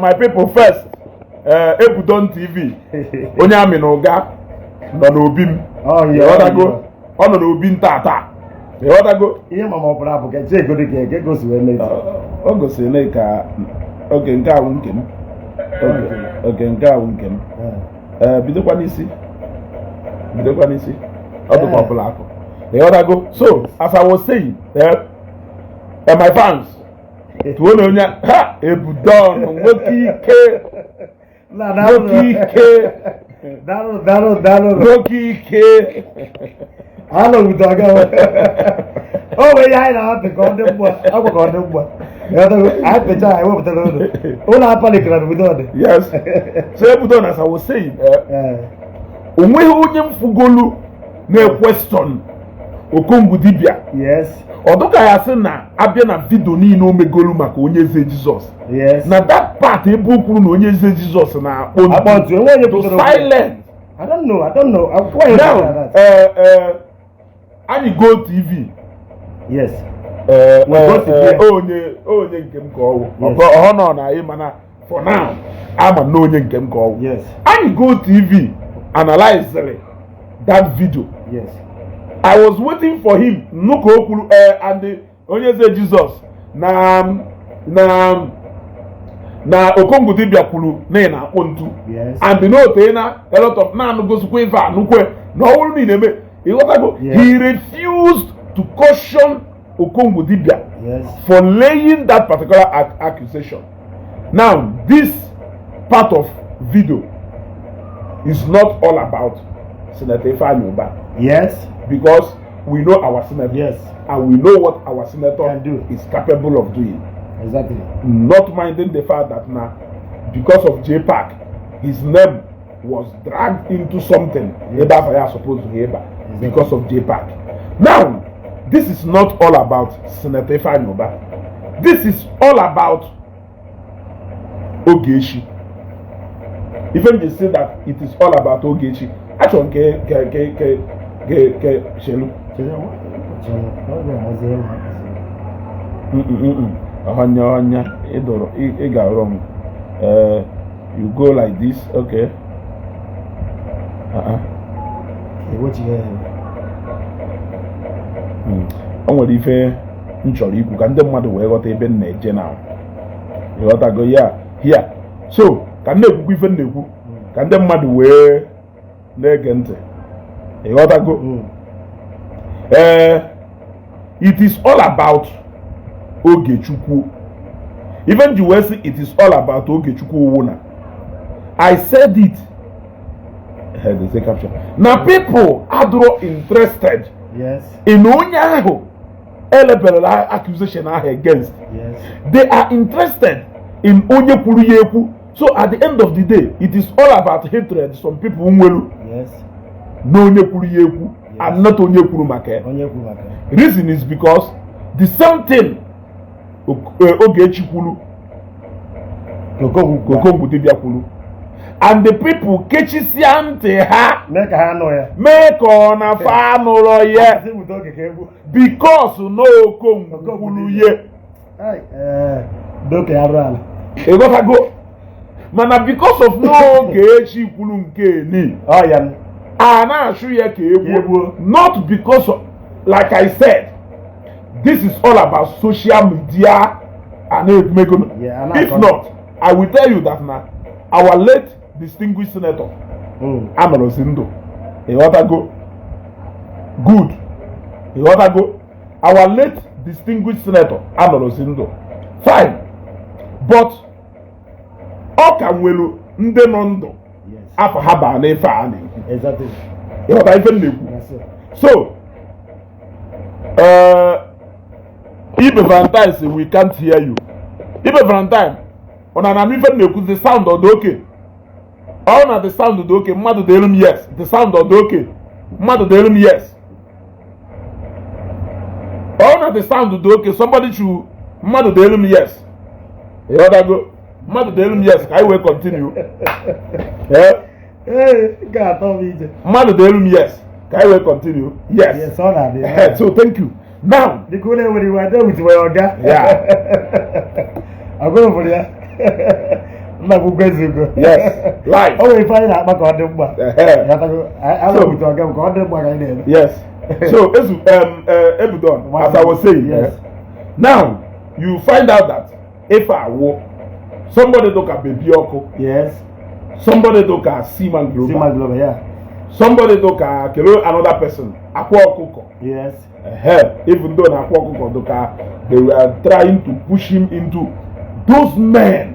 My people, first, Ebudon TV, onye amị na ụga nọ n'obi m. Oh, yeah. Ịghọtago? Ọ nọ n'obi ntata, ịghọtago? Ihe mama ọ bụla bụ ka eche ego dị ka eke gosi wee mezi. O gosiri na ka oge nke ahụ nke m, oge nke ahụ nke m. Ee, bidokwa n'isi, bidokwa n'isi. Ọ dịkwa ọbụla akụ, ịghọtago? So as I was saying, my fans, tụọ na onye ha Ebudon, nwoke ike, nwoke ike. Daalụ, daalụ, daalụ. Nwoke ike. Alụ wute ọga o nwere ihe anyị na-apị ka ọ dị mgba akwa, ka ọ dị mgba. Ịghọtago? Anyị pịcha, anyị wepụtara ụlọ ụlọ apalikara n'obodo ọ dị. Yes, so Ebudon, as I was saying, onweghị onye mfugolu na-equestion Okongwu dibia. Ọ dụka ya sị na abịa na video niile o megolu maka Onye Eze Jizọs, na that part ebe o kwuru na Onye Eze Jizọs na-akpọ Akpọ ntu, enwe onye to pụtara okwu. Silent. I don't know, I don't know. Why you Now, that? Anyị Go TV. We go to there. Onye nke m ka ọwụ. Ọ nọ na anyị, mana for now, ama m na onye nke m ka ọwụ. Anyị Go TV analyzed that video. I was waiting for him nụ ka o kwuru and Onye Eze Jizọs na Okongwu dibia kwuru na ị na-akpọ ntu. And na ote na a lot of na anụgosikwa ife anụkwe na ọ bụrụ na ị na-eme, ịghọtago? He refused to caution Okongwu dibia for laying that particular accusation. Now, this part of video is not all about Senator Ifeanyi Ubah, because we know our senator and we know what our senator Can do. Is capable of doing. Not minding the fact that now, because of JPAC, his name was dragged into something ebe afọ ya supposed to ebe because of JPAC. Now, this is not all about Senator Ifeanyi Ubah. This is all about Ogechi. Even you say that it is all about Ogechi, achọrọ m ke shelu. Ọhanya ọhanya ịdọrọ ị ga wrong. You go like this, okay? Uh-uh. O nwere ife m chọrọ ikwu ka ndị mmadụ wee ghọta ebe m na-eje na, ịghọtago ya here? So ka m na-ekwukwa ife m na-ekwu ka ndị mmadụ wee na-ege ntị, ịghọtago? Ee, it is all about Ogechukwu. Even ji wee sị it is all about Ogechukwu owu na I said it. They say caption na people adịrọ interested in onye ahụ eleberela accusation ahụ against. They are interested in onye kwuru ya ekwu. So at the end of the day, it is all about hatred some people nwelu na onye kwuru ya ekwu and not onye kwuru maka ya. Onye kwuru maka ya. Reason is because the same thing Ogechi kwuru, Okongwu kwuru. Okongwu dibịa kwuru, and the people kechisia ntị ha mee ka ha nụ ya. Mee ka ọ na fa anụrọ ya. Asị wute oge ka egwu. Because na Okongwu kwuru ye. Ai, ee, doke ya rụrụ ala. Ịghọtago? Mana because of na Ogechi kwuru nke ni, Ọ ya. A na-achụ ya ka Ka egbuo. egbuo, not because of, like I said, this is all about social media and emego. Yeah, and If not, I will tell you that na our late distinguished senator anọrọzi ndụ, ịghọtago? Good, ịghọtago? Our late distinguished senator anọrọzi ndụ, fine, but ọ ka nwere ndị nọ ndụ afọ ha baa n'ife a na-ekwu. Ịghọta ife m na-ekwu? That's it. So Ibe Valentine say we can't hear you. Ibe Valentine, ọ na na ife m na-ekwu, the sound ọ dị okay? Ọ na the sound dị okay? Mmadụ dị elu m, yes. The sound ọ dị okay? Mmadụ dị elu m, yes. Ọ na the sound dị okay? Somebody should, mmadụ dị elu m, yes. Ịghọtago? Mmadụ dị elu m, yes, ka anyị wee continue. Eh? Ee, nke atọ m ije. Mmadụ dị elu m, yes, ka anyị wee continue, yes. Yes, ọ na-adị. So thank you. Now, Dịka ụlọ enwere iwe, adị wit ya ọga. Ọgụrụ fụrụ ya. Nna m ukwu, Ezeugo. Yes, live. O nwere ife anyị na-akpa ka ọ dị mma. Ehe. Ịghọtago? Anyị wute ọga m ka ọ dị mma ka anyị na-eme. Yes. So, Ezu, Ebudon, as I was saying, Yes. Now you find out that if I wo somebody look at Baby Oko, somebody look at Seaman Global, Seaman Global, yeah. somebody look at Kelo, another person, Akwa Okuko. Even though na Akwa Okuko look at, they were trying to push him into those men,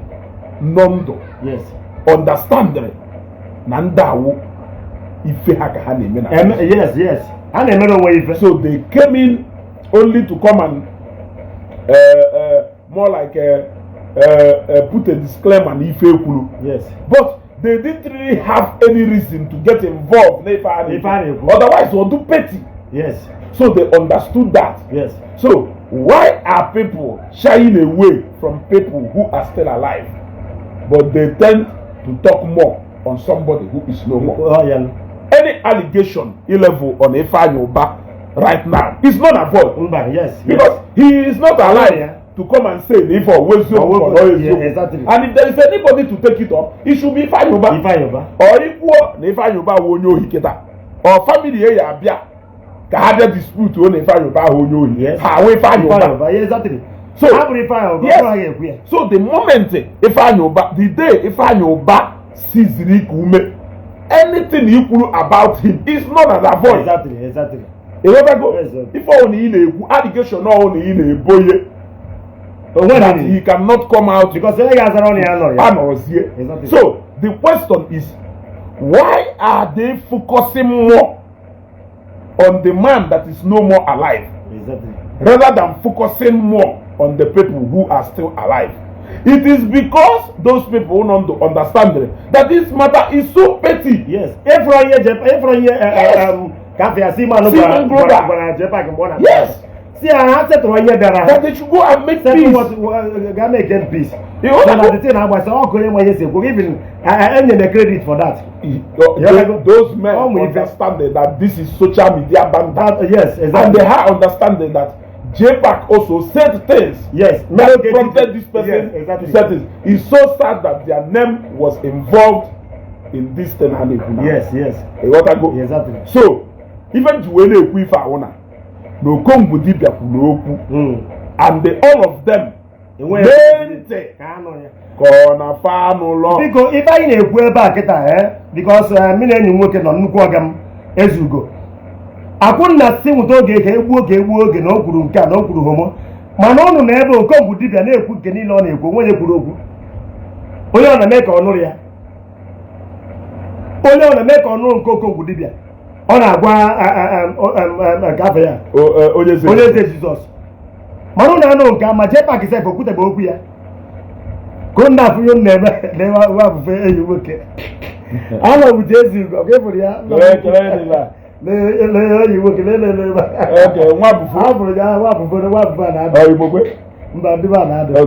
Nondo, understand na ndị awo ife ha ka ha na-eme na Yes. A na-emere onwe ife. So they came in only to come and more like put a disclaimer na ife ekwuru. But they didn't really have any reason to get involved n'ife a Ife a na-ekwu. Otherwise, o do petty. So they understood that. So why are people shying away from people who are still alive, but they tend to talk more on somebody who is no more? Oh, yeah. Any allegation level on Ifeanyi Uba right now is not a void. Mba, yes. Because he is not alive to come and say if or weziokwu or Yeah, eziokwu. And if there is anybody to take it up, it should be Ifeanyi Uba. Ifeanyi Uba. Or ikwuo na Ifeanyi Uba wụ onye ohi kịta, or family ya ya abịa ka ha bịa dispute o na Ifeanyi Uba ahụ onye ohi, ha awụ Ifeanyi Ifeanyi Uba. Uba, yeah, exactly. So Ha bụrụ Ifeanyi Uba, Yes. ọ gaghị ekwu ya. So the moment Ifeanyi Uba, the day Ifeanyi Uba siziri iku ume, anything i kwuru about him is not an avoid. Ịghọtago? Yes, sir. Ife ọwụ na ị na-ekwu, allegation ọwụ na ị na-ebo ye O nwere that any. he cannot come out Because onye ga-azara ọnụ ya nọrọ ya. anọrọzie. So the question is, why are they focusing more on the man that is no more alive rather than focusing more on the people who are still alive? It is because those people don't understand that this matter is so petty. Yes. Ịfụrụ ihe ịfụrụ ihe ka afọ ya Seaman Seaman gwara Global. gwara Jepak mgbe ọ na Yes. si ha ha setụrụ ihe bịara ha That they should go and make settle peace. What ga make them peace. You know So na the thing agbasa ọkụ onye nwe ihe si ekwu, even enye credit for that. Those men Ọmụ ife. understanding that this is social media banter. That, yes, And exactly. they are understanding that JPAC also said things that prompted this person to say this. It's so sad that their name was involved in this thing. Ha na-ekwu now. Yes. Ịghọtago? Exactly. So, ife ji wee na-ekwu ife ahụ na na Okongwu dibịa kwuru okwu and all of them Enweghị mee ntị ka anụ ya. Ka ọ na fa n'ụlọ. Biko, ife anyị na-ekwu ebe a kịta because mụ na enyi m nwoke nọ, nnukwu ọga m Ezugo akwụnna si nwụta oge ka egbuo oge egbuo oge na o kwuru nke a na o kwuru homo, mana ụnụ na ebe Okongwu dibịa na-ekwu nke niile ọ na-ekwu, onwe onye kwuru okwu, onye ọ na-eme ka ọ nụrụ ya, onye ọ na-eme ka ọ nụrụ nke Okongwu dibịa ọ na-agwa nke afọ ya. Onye eze. Onye eze Jizọs, mana ụnụ anụ nke ama jee paaki sef okwutebe okwu ya ka ụnụ na-afụ ihe m na-eme na-ewe abụfe enyi m nwoke anọ wute Ezugo ọ ga-efuru ya. Kelee, kelee dị ebe. Lee lee enyi nwoke, lee lee lee ebe a. Okay, nwa bụfu. A bụrụ ya nwa bụfo, nwa bụfo a na-ada. Ọ Igbo kwe? Mba, ndị be a na-ada.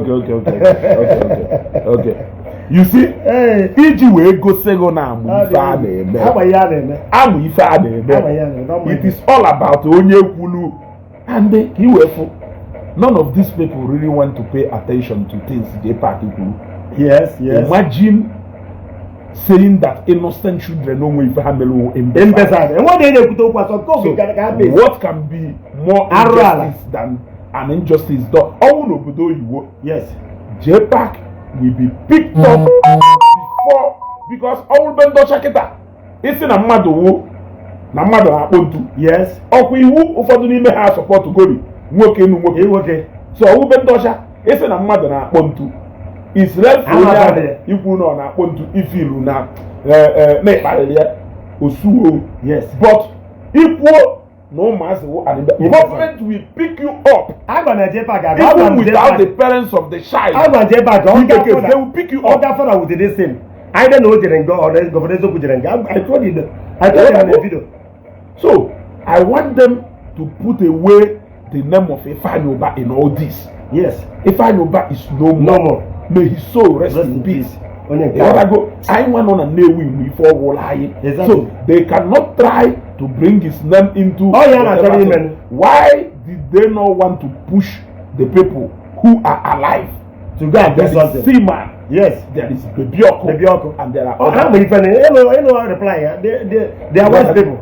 Okay. You see, ee iji wee gosi gị na amụ ife a na-eme. Agba ihe a na-eme. Amụ ife a na-eme. Agba ihe a na-eme, ọ It is all about onye kwulu and ka i wee fụ, none of these people really want to pay attention to things JPAC kwuru. Yes. Imagine saying that innocent children onwe ife ha mere imbecile. Imbecile. Enweghị onye na-ekwute okwu asọ nke oge gara ka ha base. What can be more Arụ ala. injustice than an injustice done? Ọnwụ n'obodo oyibo, JPAC will be picked up before, because ọnwụ be ndị ọcha kịta isi na mmadụ wụ na mmadụ na-akpọ ntu, ọkwa iwu ụfọdụ n'ime ha support gori nwoke nu nwoke. Ị nwoke. So ọwụ be ndị ọcha isi na mmadụ na-akpọ ntu, Israel Ama onye ahụ abalị ya. ikwu na ọ na-akpọ ntu ifilu na na ịkparịrị ya osuo. But ikwuo na ụmụazị wụ an government will pick you up Agwa na JPAC agwa even m without the JPAC. parents of the child. Agwa JPAC ọ In the case, ga they will pick you ọ up. gafara with this thing. Either na o jere nga ọ na Governor Eziokwu jere nga. I told you in the video. So I want them to put away the name of Ifeanyi Uba in all this. Ifeanyi Uba is no more. No more. May his soul rest Rest in in peace. peace. Onye nke a. Ịghọtago? Anyị nwa nọ na Nnewi igbo ife ọgwụla anyị. So they cannot try to bring his name into Ọ ya na-achọrọ whatever ime. thing. Why did they not want to push the people who are alive? To go and do There is something. Seaman. There is Baby Ọkụ. Baby Ọkụ. And there are Ọ ha other. ma ife na ịnụ reply ya, they are wise people.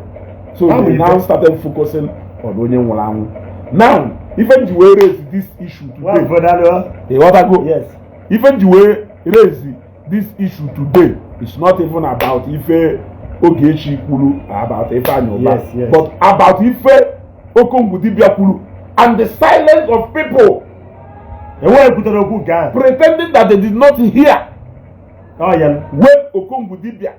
So Ha ma they ife. now started focusing on onye nwụrụ anwụ. Now, ife m ji wee raise this issue Nwa today, mfọdụ. ịghọtago? Yes. Ife m ji wee raise this issue today is not even about ife Ogechi kwuru about Ifeanyi Uba, but about ife Okongwu Dibia kwuru and the silence of people Enweghị kwutere okwu nke ahụ. pretending that they did not hear Ọ ya. when Okongwu Dibia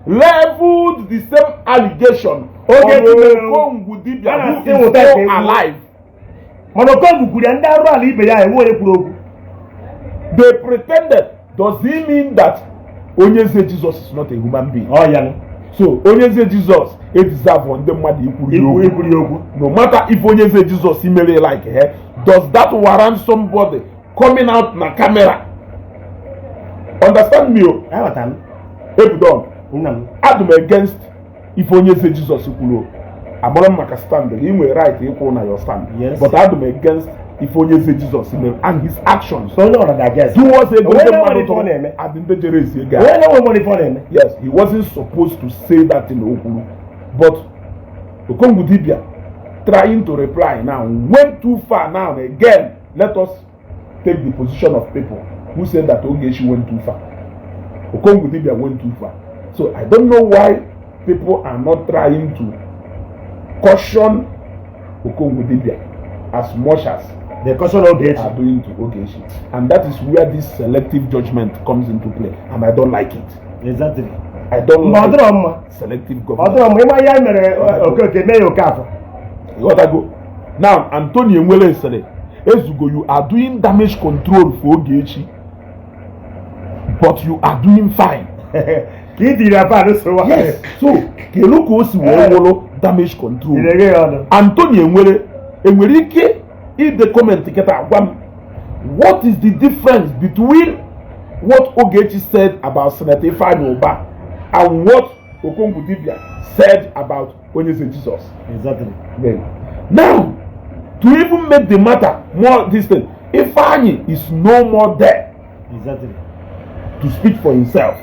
leveled the same allegation on Ogechi mere o. Okongwu Dibia, A na-asị who is nwụta ka still egwu. alive. Mana Okongwu kwuru ya, ndị arụ ala ibe ya enwe onye kwuru okwu. They pretended. Does it mean that Onyeze Jesus is not a human being? Ọ ya. So Onyeze Jesus e deserve ndị mmadụ ikwuru ya Ikwu okwu? ikwuru ya okwu. No matter if Onyeze Jesus mere like, does that warrant somebody coming out na camera? Understand me o. Aghọtara m. Ebudon. Nna m. Adụ m against ife Onyeze Jesus kwuru o. Agbara m maka stand gị, ị nwere right ịkwụ na your stand, but adụ m against ife Onyeze Jesus mere and his actions So onye ọra ga-against. towards ego Onye ndị na-enwere mmadụ ife ọ tụrụ na-eme. and ndị jere ezi ego ahụ. Onye na-enwe ife ọ na-eme. Yes, he wasn't supposed to say that thing o kwuru, but Okongwu Dibia trying to reply now went too far. Now again, let us take the position of people who said that Ogechi went too far. Okongwu Dibia went too far. So I don't know why people are not trying to caution Okongwu Dibia as much as The caution they Ogechi. Are doing to Ogechi, and that is where this selective judgment comes into play, and I don't like it. I don't Mgbe ọ like dịrọ mma. Selective Ọ government. dịrọ mma. Ịma ihe mere Okeke mee ya Okafọ. Ịghọtago? Now, Anthony Enwere sịrị, "Ezugo, you are doing damage control for Ogechi, but you are doing fine." Ka i tiri ya pan sowa. Yes. So kedu ka o si wee wụrụ damage control? Ị na-eghe ya ọnụ. Anthony Enwere enwere ike ide comment kịta gwa m what is the difference between what Ogechi said about Senator Ifeanyi Uba and what Okongwu Dibia said about Onyeze Jesus? Then, now, to even make the matter more distant, Ifeanyi is no more there to speak for himself.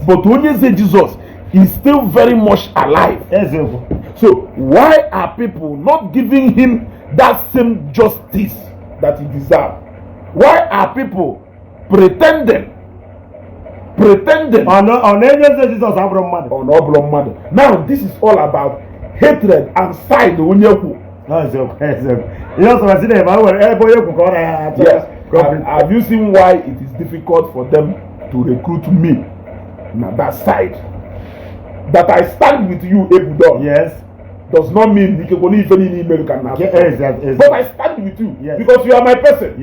But Onyeze Jesus is still very much alive. Eziokwu. So why are people not giving him that same justice that he deserves? Why are people pretending Ọ na-enye eze Jizọs abụrụ mmadụ. On ọ bụrụ mmadụ? Now, this is all about hatred and side onye kwu. Ọ eziokwu, eziokwu. Ihe ọ sọrọ si na ebe o nwere ebe onye kwu ka ọ na-achọ. Yes. Have you seen why it is difficult for them to recruit me na that side? That I stand with you, Ebudon, does not mean ikekwe na ife niile imerụ ka na but I stand with you because you are my person.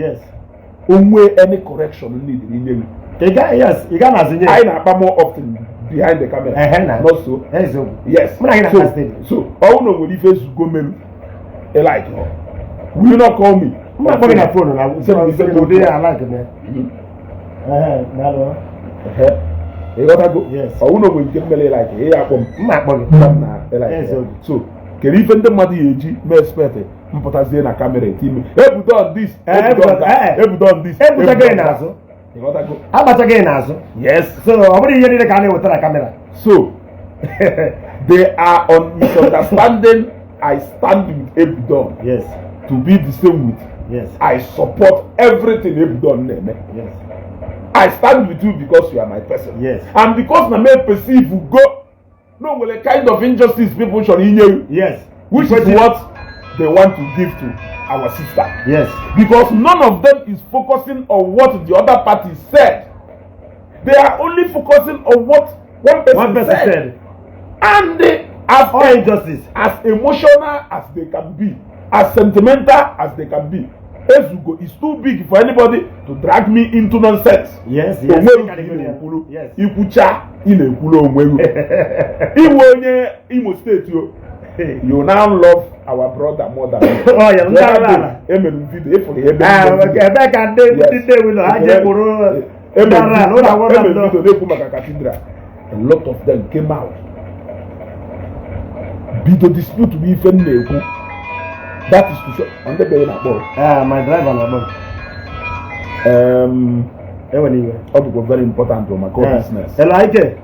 Onwe any correction need inye gị, Ị ga, yes, ị ga na-azụ nye. Anyị na-akpa more often behind the camera. Ehe na. Not so? Eziokwu. Yes. Mụ na gị So na-akpa steady. so ọ bụrụ na o nwere ife Ezugo merụ ị like, will you not call me? M na-akpọ gị na phone na Send me ife ụdị ya like m ya. Ehe, daalụ. Ehe. Ịghọtago? Yes. Ọ bụrụ na o nwere nke m mere ị like, ị ya akpọ m. M na-akpọ gị. Gwa m na ị like ya. Eziokwu. So kedu ife ndị mmadụ ya eji mee expect mpụtazie na camera eti ime "Ebudo on this, ebudo on that, ebudo on this, Ebutago ebudo gị on that"? n'azụ. Ịghọtago? Agbachaghị gị n'azụ. Yes. So ọ bụrụ ihe niile ka a na-eweta na camera. So they are on misunderstanding. I stand with Ebudon to be the same with I support everything Ebudon na-eme. I stand with you because you are my person and because na me perceive go no nwere kind of injustice people chọrọ inye you, which is what they want to give to our sister, because none of them is focusing on what the other party said. They are only focusing on what one person One person said. said. And they, as All injustice. As emotional as they can be, as sentimental as they can be, Ezugo is too big for anybody to drag me into nonsense. Onweghị ka ị na-ekwuru. Ikwucha, ị na-ekwuru onwe gị. Iwe onye Imo State o, you now love our brother more than me. Oh, yeah, ndị The other ala day, ala. emere m video ịfụrụ ya ebe Ah, m mere video. ebe ka ndị ndị Nnewi nọ ha jee kpụrụ ndị Emere ala ala ụlọ akwụkwọ emere nnọọ. video na-ekwu maka cathedral. A lot of them came out bido dispute bụ ife m na-ekwu. That is to show ndị be na-akpọ. Ah, my driver na-akpọ m. Enwere iwe. Ọ dịkwa very important o, maka business. Hello, Ike.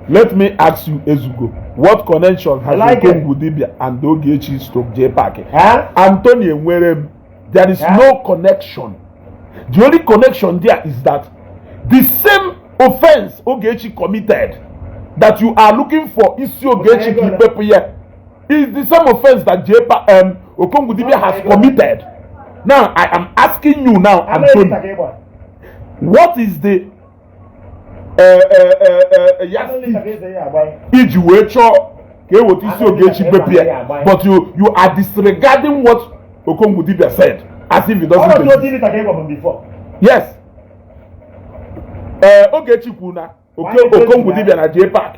Let me ask you, Ezugo, what connection has I like it. Okongwu Dibia and Ogechi stroke J Park? Huh? Anthony Enwerem, there is Huh? no connection. The only connection there is that the same offense Ogechi committed that you are looking for isi Ogechi ka ikpepụ ya is the same offense that J Park, Okongwu Dibia has committed. Now I am asking you now, Anthony, what is the yardstick iji wee chọọ ka e weta isi Ogechi bepụ ya, but you are disregarding what Okongwu Dibia said as if it doesn't exist? Yes, ee, Ogechi kwuru na Okongwu Dibia na J Park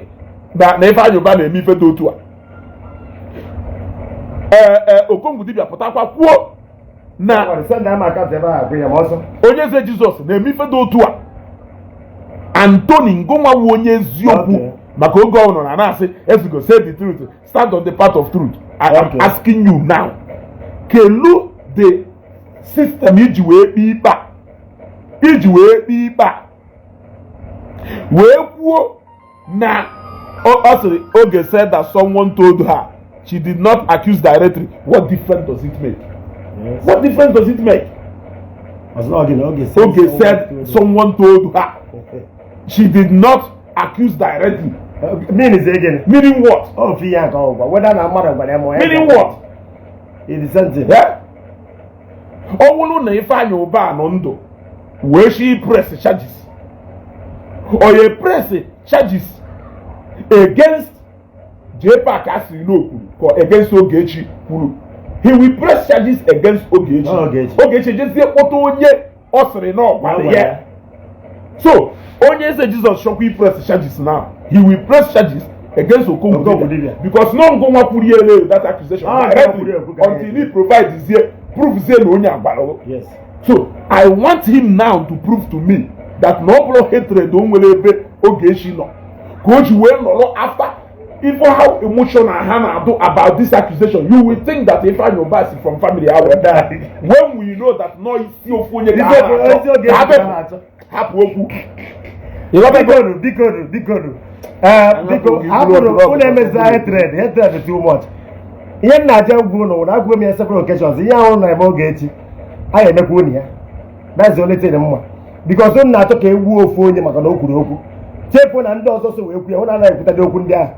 na Ifeanyi Uba na-eme ife dị otu a. Ee, Okongwu Dibia pụtakwa kwuo na onye eze Jizọs na-eme ife dị otu a. Anthony Ngonwa wu onye eziokwu maka oge ọ nọ na na-asị, "Ezugo, say the truth, stand on the path of truth." I am asking you now, kelu the system iji wee kpee ikpe a, iji wee kpee ikpe a wee kwuo na ọ sịrị Oge said that someone told her, she did not accuse directly. What difference does it make? What difference does it make? Oge said someone told her, she did not accuse directly. Mean is again. Meaning what? Oh, fi ya ka ọ gwa whether na mmadụ gwara ya ma ọ ya Meaning gwara. what? It is something. Yeah? Ọ bụrụ na Ifeanyi Uba nọ ndụ wee shi press charges, oye press charges against JPAC asịrị na okwuru ka against Ogechi kwuru, he will press charges against Ogechi. Oh, Ogechi. Ogechi jezie kpọta onye ọ sịrị na ọ gwara ya. So onye eze Jizọs chọkwa press charges now, he will press charges against Okongwu Okongwu Dibia Dibia. because no ngụnwa kwuru ya ele that accusation Ah, directly kwuru ekwu ka until he provide zie prove zie na onye agbara. Yes. So I want him now to prove to me that na ọ bụrụ hatred o nwere ebe Ogechi nọ ka o ji wee nọrọ after. Even how emotional ha na-adụ about this accusation, you will think that Ifeanyi Uba si from family ha wee die, when we know that no isi ofu onye ka ha Isi na-achọ Ogechi ka ha ka ha na-achọ. Hapụ okwu. Ịghọtago? Bikonu, bikonu, bikonu, ee, biko. Gị Hapụrụ bụrụ unu emezi hatred, hatred too much. Ihe m na-aja ugwu unu na agwụgo m ya several occasions. Ihe ahụ na-eme Ogechi anyị emekwa unu ya, that's the only thing mma, because unu na-achọ ka egbuo ofu onye maka na o kwuru okwu, chefuo na ndị ọzọ so wee kwu ya. Unu anaghị ekwutadị okwu ndị ahụ.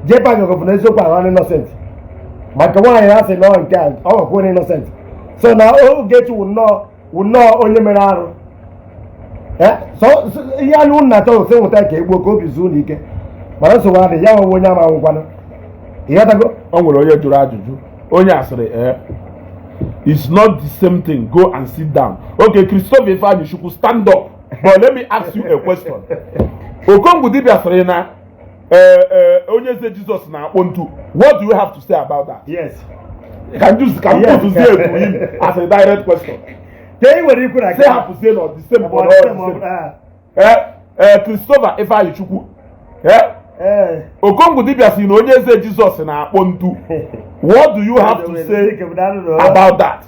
Jee gọgọ na eziokwu ahụ innocent maka nwaanyị ha sị nọọ nke a ọ gwakwa onye innocent. So na Ogechi wụ nnọọ onye mere arụ. So ihe anya unu na-achọ ose nwụta ka egbuo ka obi zuo unu ike, mana nsogbu adịghị ya nwewe onye ama nwụkwanụ, ịghọtago? O nwere onye jụrụ ajụjụ, onye asịrị, "Eh, it's not the same thing, go and sit down." Okay, Christopher Ifeanyi Chukwu, stand up, but let me ask you a question. Okongwu Dibia sịrị na onye eze Jizọs na-akpọ ntu. What do you have to say about that? Yes. Can you can put zie to him as a direct question? Ka ị nwere ikwu na Say hapụzie na the same but not the same. Christopher Ifeanyi Chukwu, Okongwu Dibia sị na onye eze Jizọs na-akpọ ntu. What do you have to say about that?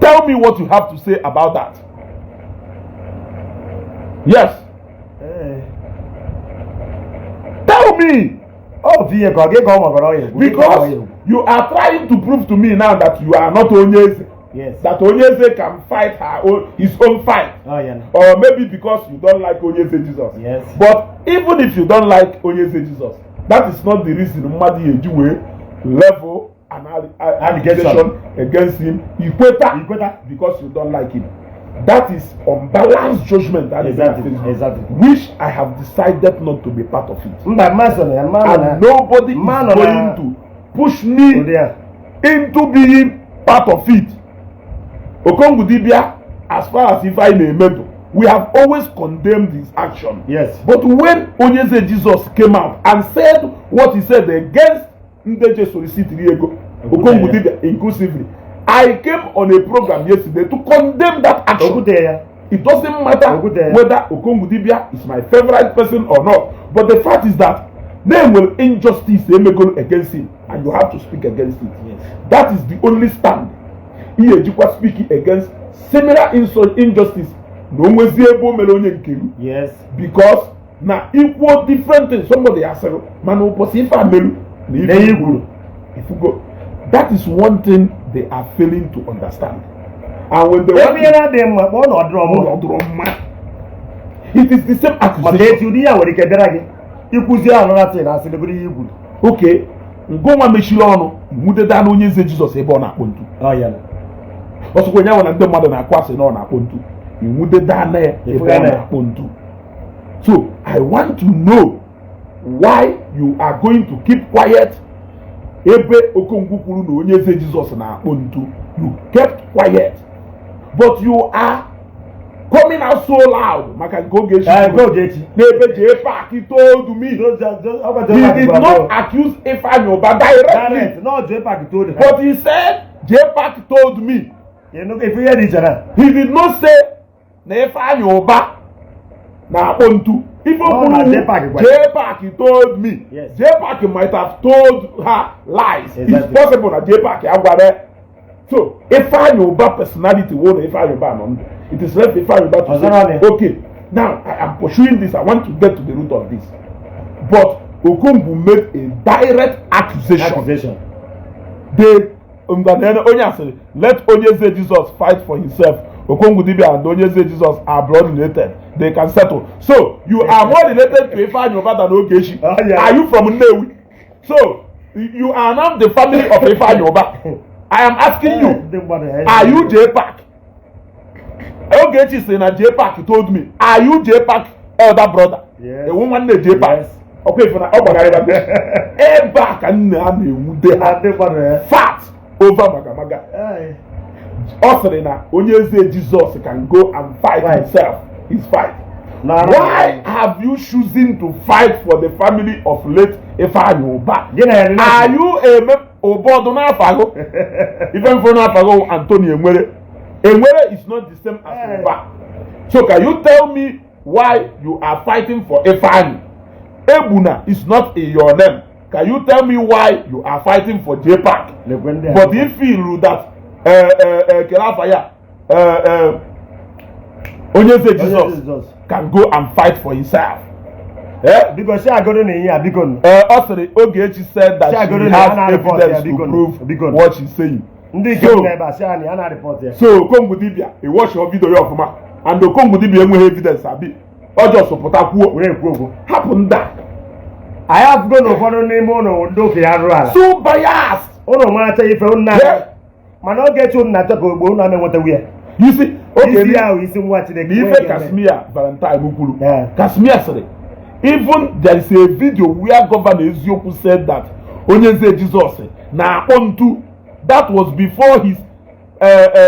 Tell me what you have to say about that. Yes, tell me. Ọ bụ ihe ka ọ gị ka ọ magara ọ ya ekwu. Because you are trying to prove to me now that you are not onye eze, that onye eze can fight her own his own fight. Oh, yeah. Or maybe because you don't like onye eze Jesus. But even if you don't like onye eze Jesus, that is not the reason mmadụ ya eji wee level an allegation against him, ikweta Ikweta. because you don't like him. That is unbalanced judgment. That is Facebook, which I have decided not to be part of it. Mba, mma so na ya, mma nọ na And nobody is mma nọ na going to push me ụdị ya. into being part of it. Okongwu Dibia, as far as Ifeanyi na-emedo, we have always condemned his action. But when Onyeze Jesus came out and said what he said against Ndeje solicitiri ego, Okongwu Dibia inclusively, I came on a program yesterday to condemn that action. Okwute ya. It doesn't matter Okwute. Whether Okongwu Dibia is my favorite person or not. But the fact is that there will injustice emegoro against him and you have to speak against it. That is the only stand. Ihe ejikwa speak against similar insult injustice Na o nwezie ebe o mere onye nke gị, because na ikwuo different things, somebody asịrị mana ụbọchị ife a meru na Na ife ihe i kwuru ifugo. That is one thing they are failing to understand, and when they want Ebe ihe na-adịghị mma, kpọọ na ọ dịrọ mma. Ụlọ dụrọ mma, it is the same Maka accusation. echi ụdị ya nwere ike bịara gị ikwuzi anụra tị na asị legoro ihe i kwuru. Okay, ngụnwa mechiri ọnụ nwudeda na Onye Eze Jizọs ebe ọ na-akpọ ntu. Ọ ya. Ọsọkwa onye ahụ na ndị mmadụ na-akụ asị na ọ na-akpọ ntu, inwudeda na ya ebe ọ na-akpọ ntu. So I want to know why you are going to keep quiet ebe Okongwu kwuru na Onye Eze Jizọs na-akpọ ntu. You kept quiet, but you are coming out so loud maka nke Ogechi Ee, nke Ogechi. n'ebe JPAC told me. He did not accuse Ifeanyi Uba directly. Direct, no, JPAC told her. But he said JPAC told me. You know, if you hear each other. He did not say na Ifeanyi Uba na-akpọ ntu. Ife o No, na kwuru, JPAC gwara. JPAC told me. JPAC might have told her lies. It's possible na JPAC agwara ya. So Ifeanyi Uba personality wo na Ifeanyi Uba nọ ndụ, it is left Ifeanyi Uba to Ọzọrọ say, mi. "Okay, now I am pursuing this. I want to get to the root of this." But Okongwu made a direct accusation. Accusation. They ngwanene onye asịrị, "Let Onyeze Jesus fight for himself. Okongwu Dibia and Onyeze Jesus are blood related. They can settle." So you are more related to Ifeanyi Uba than Ogechi. Oh, yeah. Are you from Nnewi? So you are now the family of Ifeanyi Uba. I am asking you, Ndị mmadụ, eh, are you JPAC? Ogechi sị na JPAC told me. Are you JPAC elder brother? Yes. Ewu nwanne JPAC? Yes. Ọkwa ife na ọ gbagharịba ebe a ka nna a na-enwude Na ha ndị mmadụ, eh. fat over magamaga. Ọ sịrị na Onye Eze Jizọs can go and fight himself his fight. Na Why have you chosen to fight for the family of late Ifeanyi Uba? Gị na ya relate. Are you a ụbọdụ n'afago ife mfo n'afago Anthony Enwere? Enwere is not the same as Uba. So can you tell me why you are fighting for Ifeanyi? Egbuna is not in your name. Can you tell me why you are fighting for JPAC? Lekwe ndị a. But if feel that kele afa ya, Onye Eze Onye Jesus Jizọs. can go and fight for himself, eh? Biko si agoro na ihe a, biko nụ. Ọ sịrị Ogechi said that she Chiagoro na has ya na-report ya, evidence to biko nụ, prove biko nụ. what she's saying. Ndị nke nọ ebe a si anyị a na-report ya. So Okongwu Dibia iwatch video ya ọfụma, and Okongwu Dibia enweghị evidence abi ọ just pụta kwuo. Were ekwu okwu. Hapụ ndị a. Anyị afụgo na ụfọdụ n'ime ụlọ ndị okenye arụrụ ala. So biased. Ụlọ maracha ife ụnụ na mana Ogechi ụnụ na-achọ ka ogbo ụnụ ama enwetawu ya. You see, okay, Isi ya ahụ isi nwa Chineke. Na ife Kasmia Valentine kwuru, Kasmia sịrị even there is a video where Governor Eziokwu said that Onye Eze Jesus na-akpọ ntu. That was before his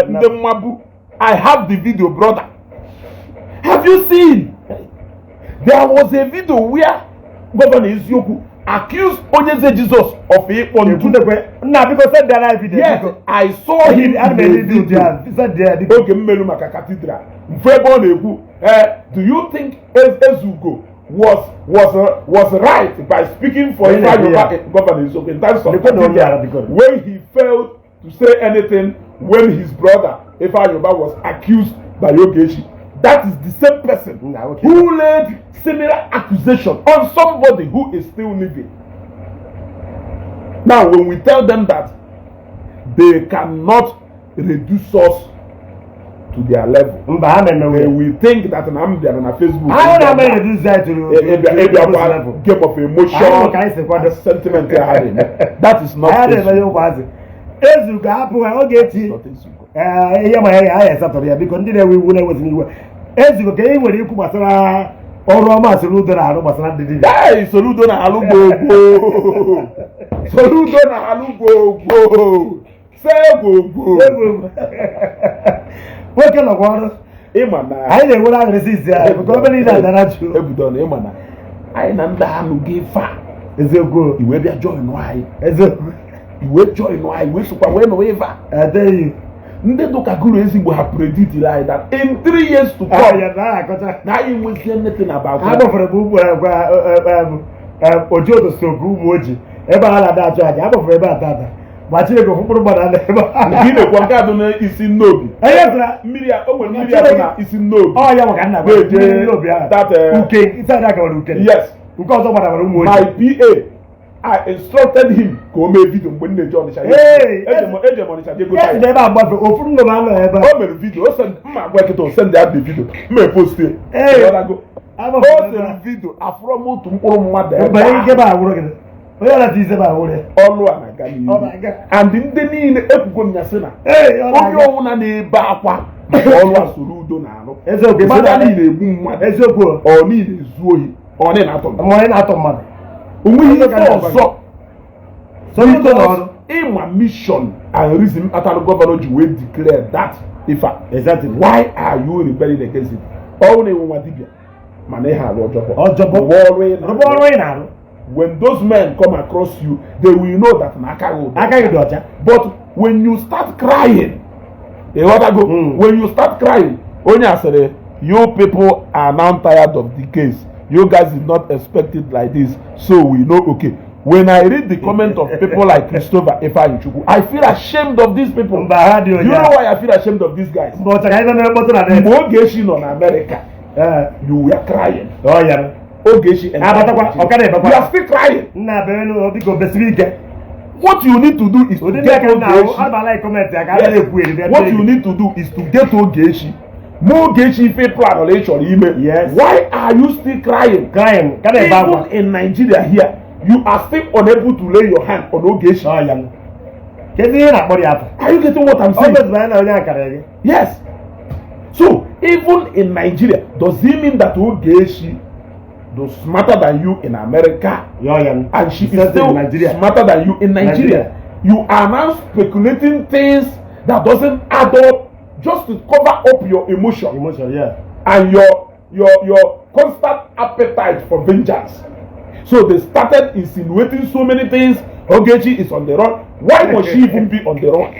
ndị mmabu. I have the video, brother. Have you seen? There was a video where Governor Eziokwu accused Onye Eze Jesus of ịkpọ ntu. Ekwutekwe nna, biko send ya live video. Yes. Biko. I saw him Ana m in a edi video video. ya, send ya, biko. Oge mmelu maka cathedral mfe ebe ọ na-ekwu, do you think Ezugo was right by speaking for Onye Ifeanyi na-ekwu ya? Uba, Governor Eziokwu, in terms of Lekwe na onye ara, cathedral biko. when he failed to say anything when his brother Ifeanyi Uba was accused by Ogechi? That is the same person Nna, okay. who laid similar accusation on somebody who is still living. Now, when we tell them that they cannot reduce us to their level, Mba, ha na-emewe they ya. will think that na m bịara na Facebook Ha na-ama reduce ya to ịbịakwa level. game of emotion Anyị hụrụ ka anyị si kwado. and sentiment ya ha na-eme. That is not Anyị na-eme ya Ezugo. ụmụazị Ezugo hapụ ha Ogechi. Not Ezugo. Ee, ihe ma ya anyị esatọrọ ya, biko ndị na-ewe iwu na-ewezi iwe. Ezugo, ka ị nwere ikwu gbasara ọrụ ọma Soludo na-arụ gbasara ndị dibịa? Hey, Soludo na-alụ gbogbo. Soludo na-alụ gbogbo. Se gbogbo. Nwoke nọkwa ọrụ. Ịma na Anyị na-enwere aṅụrịsị isi anyị bụka ebe niile adara jụụ. Ebudo na ịma na anyị na ndị anụ gị fa. Eziokwu. Iwe bịa join anyị. Eziokwu. Iwe join anyị wee sokwa wee nọwa ife a. Adeghị. Ndị dụka guru ezigbo ha predict anyị that in 3 years to come ya na akọcha na anyị nwezie nothing about a gbafere m ugbu a oji otosogo ụmụ ojii ebe a na-ada achụ aja, agbafere ebe a tata. Ma Chineke, ofu mkpụrụ mmadụ adịghị ebe a. Nke ị na-ekwu, nke a dị n'isi nnobi. Onye sịra Mmiri a, o nwere mmiri a dị na isi nnobi. Ọ ya maka nna Na-eje mmiri n'obi ahụ. That, uke isi ada gawara uke. Yes. Nke ọzọ gbadabara ụmụ My ojii. PA, I instructed him ka o mee video mgbe m na-eje Ọnịcha. Hey! Eje m Ọnịcha je Ya si gote. n'ebe a gbafe, ofu nnụnụ anọ ebe a. O mere video, o send mma agwa kịta, o send ya the video, mma epost. Hey! Ịghọtago? Agbafe O ebe sere a. video, afụrọ m otu mkpụrụ mmadụ ebe Mgbe a. ike ebe a wụrụ gị, onye ọlata ise ebe a wụrụ ya. Ọlụ a na-aga Ọ n'ihu. na-aga. And ndị niile ekwugo m ya sị na Ee, ọ onye na-aga. ọnwụna na-ebe akwa maka ọlụ a soro udo na-arụ. Eziokwu. Mmadụ a niile egbu mmadụ. Eziokwu o. Ọ niile ezu ohi, ọ niile atọ Ma onye na-atọ mmadụ. Onweghị ife ọzọ. Soro udo na ọrụ. Ịma mission and reason kpatara governor ji wee declare that ife a. Exactly. Why are you rebelling against it? Ọrụ na-enwe nwa dibịa mana ihe alụ ọjọbọ. Ọjọbọ. Rụba ọrụ ị na-arụ. Rụba ọrụ ị na-arụ. When those men come across you, they will know that na aka gị ụdọ. Aka gị dị ọcha. But when you start crying, ịghọtago? When you start crying, onye asịrị, "You people are now tired of the case. You guys did not expect it like this, so we know." Okay, when I read the comment of people like Christopher Ifeanyichukwu, I feel ashamed of these people. Mba, ha dị You onye. know why I feel ashamed of these guys? Mba, ọcha ka anyị mere mkpọtụ na net. Mgbe Ogechi nọ na America, Ee. you were crying. Ọ yara. Ogechi entered Abatakwa, Nigeria. ọ ka na-ebekwa. You are still crying. Nna bere biko, besiri ike. What you need to do is to Ụdị ndị get aka nna ahụ Ogechi. abala comment ya ka a na-ekwu eri. What you need to do is to get Ogechi. Ma Ogechi ife plan ọla ị chọrọ ime. Yes. Why are you still crying? Crying ka na-ebe akwa. Even in Nigeria here, you are still unable to lay your hand on Ogechi. Ọ ya. Kedu ihe na-akpọrọ ya afa? Are you getting what I'm Ọ saying? gosiri anya na onye akara gị. Yes. So even in Nigeria, does it mean that Ogechi was smarter than you in America? Ya ọ ya. And she Same is thing still in Nigeria. smarter than you in Nigeria. Nigeria. You are now speculating things that doesn't add up just to cover up your emotion Emotion, yeah. and your constant appetite for vengeance. So they started insinuating so many things. Ogechi is on the run. Why must she even be on the run?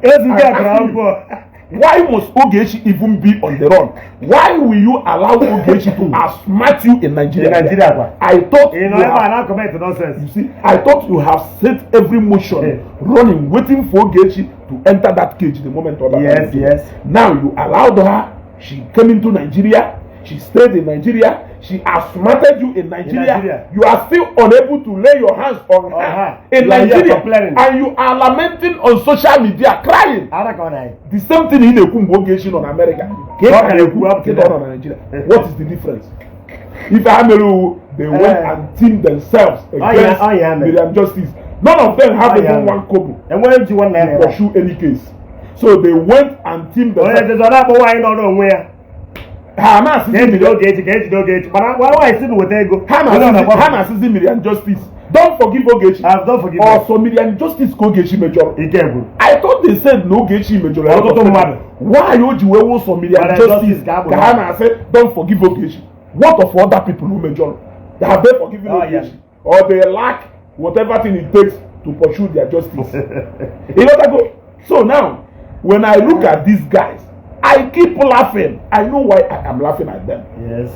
Ezugo I'm akara asking you. akwụkwọ. Why must Ogechi even be on the run? Why will you allow Ogechi to outsmart you in Nigeria? In Nigeria kwa. I thought Ị you nọ ebe a have, na comment nonsense. you see, I thought you have set every motion running, waiting for Ogechi to enter that cage the moment Oba Yes, yes. Now you allowed her. She came into Nigeria. She stayed in Nigeria. She outsmarted you in Nigeria. Nigeria. You are still unable to lay your hands on her, her. in You are here Nigeria, complaining. And you are lamenting on social media, crying. Ara ka ọ na-anyị. The same thing ị na-ekwu mgbe Ogechi nọ na America ka ị Ọ ka ka na-ekwu na-ekwu up to kịta ọ now. nọ na Nigeria. What is the difference? Ife ha mere owu, they went and teamed themselves against Oh, yeah, man. Miriam Justice. None of them have Oh, yeah, even man. one kobo Enweghị ji one naira. to pursue any case. So they went and teamed Onye themselves. jezi ọ na-akpọ nwaanyị nọrọ onwe ya. Ha Ka na-asịzi ejide Miriam oge echi, ka ejide oge echi. Mana nwa nwaanyị si na weta ego. ha Onye ọ na-asịzi na-akpọ- ha na-asịzi Miriam Justice, "Don't forgive Ogechi." I've not forgiven. Ọsọ Miriam Justice ka Ogechi mejọrọ? Ike gwụrụ. I thought they said na Ogechi mejọrọ ya. Ọtụtụ mmadụ. Why o ji wee wụsọ Miriam Miriam Justice Justice ka a ka ha na-asị, "Don't forgive Ogechi"? What of other people who mejọrọ? Have they forgiven Oh, yeah. Ogechi, or they lack whatever thing it takes to pursue their justice? You know that go. So now when I look at these guys, I keep laughing. I know why I am laughing at them. Yes.